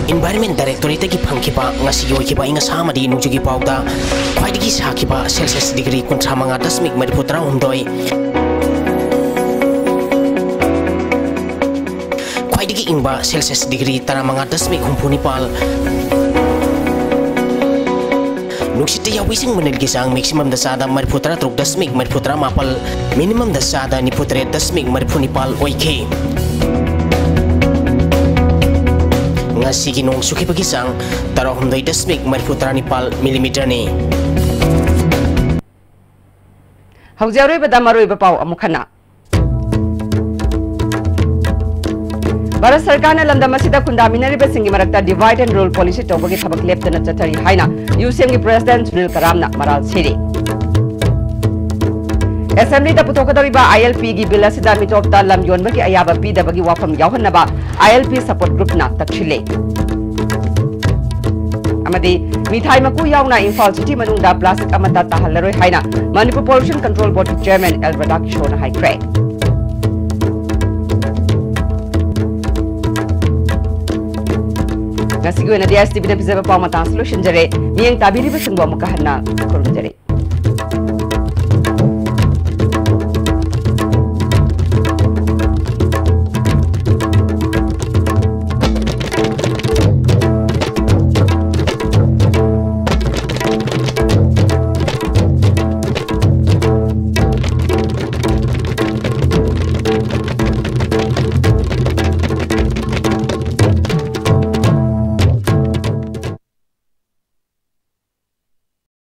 Environment Directorateꯇꯒꯤ ꯐꯪꯈꯤꯕ ꯉꯁꯤꯒꯤ ꯑꯣꯏꯈꯤꯕ ꯑꯏꯪ ꯑꯁꯥ ꯑꯃꯗꯤ ꯅꯣꯡꯖꯨꯒꯤ ꯄꯥꯎꯗ ꯈ꯭ꯋꯥꯏꯗꯒꯤ ꯁꯥꯈꯤꯕ Celsius degree ꯀꯨꯟꯊ꯭ꯔꯥ ꯃꯉꯥ ꯗꯁꯃꯤꯛ ꯃꯔꯤꯐꯨ ꯇꯔꯥꯍꯨꯝꯗꯣꯏ, ꯈ꯭ꯋꯥꯏꯗꯒꯤ ꯏꯪꯕ Celsius degree ꯇꯔꯥꯃꯉꯥ ꯗꯁꯃꯤꯛ ꯍꯨꯝꯐꯨ ꯅꯤꯄꯥꯜ, ꯅꯨꯡꯁꯤꯠꯇ ꯌꯥꯎꯕꯤ ꯏꯁꯤꯡ ꯃꯅꯤꯜꯒꯤ ꯆꯥꯡ maximumꯗ ꯆꯥꯗ ꯃꯔꯤꯐꯨ ꯇꯔꯥ ꯇꯔꯨꯛ ꯗꯁꯃꯤꯛ ꯃꯔꯤꯐꯨ ꯇꯔꯥ ꯃꯥꯄꯜ, minimumꯗ ꯆꯥꯗ ꯅꯤꯐꯨ ꯇꯔꯦꯠ ꯗꯁꯃꯤꯛ ꯃꯔꯤꯐꯨ ꯅꯤꯄꯥꯜ ꯑꯣꯏꯈꯤ꯫ ꯉꯁꯤꯒꯤ ꯅꯣꯡ ꯆꯨꯈꯤꯕꯒꯤ ꯆꯥꯡ ꯇꯔꯥꯍꯨꯝꯗꯣꯏ ꯗꯁꯃꯤꯛ ꯃꯔꯤꯐꯨ ꯇꯔꯥꯅꯤꯄꯥꯜ millimeterꯅꯤ꯫ ꯍꯧꯖꯤꯛ ꯑꯔꯣꯏꯕꯗ ꯃꯔꯨꯑꯣꯏꯕ ꯄꯥꯎ ꯑꯃꯨꯛ ꯍꯟꯅ꯫ ꯚꯥꯔꯠ ꯁꯔꯀꯥꯔꯅ ꯂꯝꯗꯝ ꯑꯁꯤꯗ ꯈꯨꯟꯗꯥꯃꯤꯟꯅꯔꯤꯕꯁꯤꯡꯒꯤ ꯃꯔꯛꯇ divide and rule policy ꯇꯧꯕꯒꯤ ꯊꯕꯛ ꯂꯦꯞꯇꯅ ꯆꯠꯊꯔꯤ ꯍꯥꯏꯅ UCMꯒꯤ president ꯁꯨꯅꯤꯜ ꯀꯔꯥꯝꯅ ꯃꯔꯥꯜ ꯁꯤꯔꯤ꯫ Assemblyꯗ ꯄꯨꯊꯣꯛꯀꯗꯧꯔꯤꯕ ILPꯒꯤ bill ꯑꯁꯤꯗ ꯃꯤꯇꯣꯞꯇ ꯂꯝ ꯌꯣꯟꯕꯒꯤ ꯑꯌꯥꯕ ꯄꯤꯗꯕꯒꯤ ꯋꯥꯐꯝ ꯌꯥꯎꯍꯟꯅꯕ ILP support groupꯅ ꯇꯛꯁꯤꯜꯂꯦ꯫ ꯃꯤꯊꯥꯏ ꯃꯀꯨ ꯌꯥꯎꯅ ꯏꯝꯐꯥꯜ ꯁꯤꯇꯤ ꯃꯅꯨꯡꯗ ꯄ꯭ꯂꯥꯁꯇꯤꯛ ꯑꯃꯠꯇ ꯇꯥꯍꯜꯂꯔꯣꯏ ꯍꯥꯏꯅ ꯃꯅꯤꯄꯨꯔ ꯄꯣꯂꯨꯁꯟ ꯀꯟꯇ꯭ꯔꯣꯜ ꯕꯣꯔꯗꯀꯤ ꯆꯦꯌꯔꯃꯦꯟ ꯑꯦꯜ ꯔꯥꯙꯥꯀꯤꯁꯣꯔꯅ ꯍꯥꯏꯈ꯭ꯔꯦ꯫ ꯉꯁꯤꯒꯤ ꯑꯣꯏꯅꯗꯤ ꯑꯦꯁ ꯇꯤ ꯚꯤꯅ ꯄꯤꯖꯕ ꯄꯥꯎ ꯃꯇꯥꯡꯁꯤ ꯂꯣꯏꯁꯤꯟꯖꯔꯦ꯫ ꯃꯤꯠꯌꯦꯡ ꯇꯥꯕꯤꯔꯤꯕꯁꯤꯡꯕꯨ ꯑꯃꯨꯛꯀ ꯍꯟꯅ ꯈꯨꯔꯨꯝꯖꯔꯤ꯫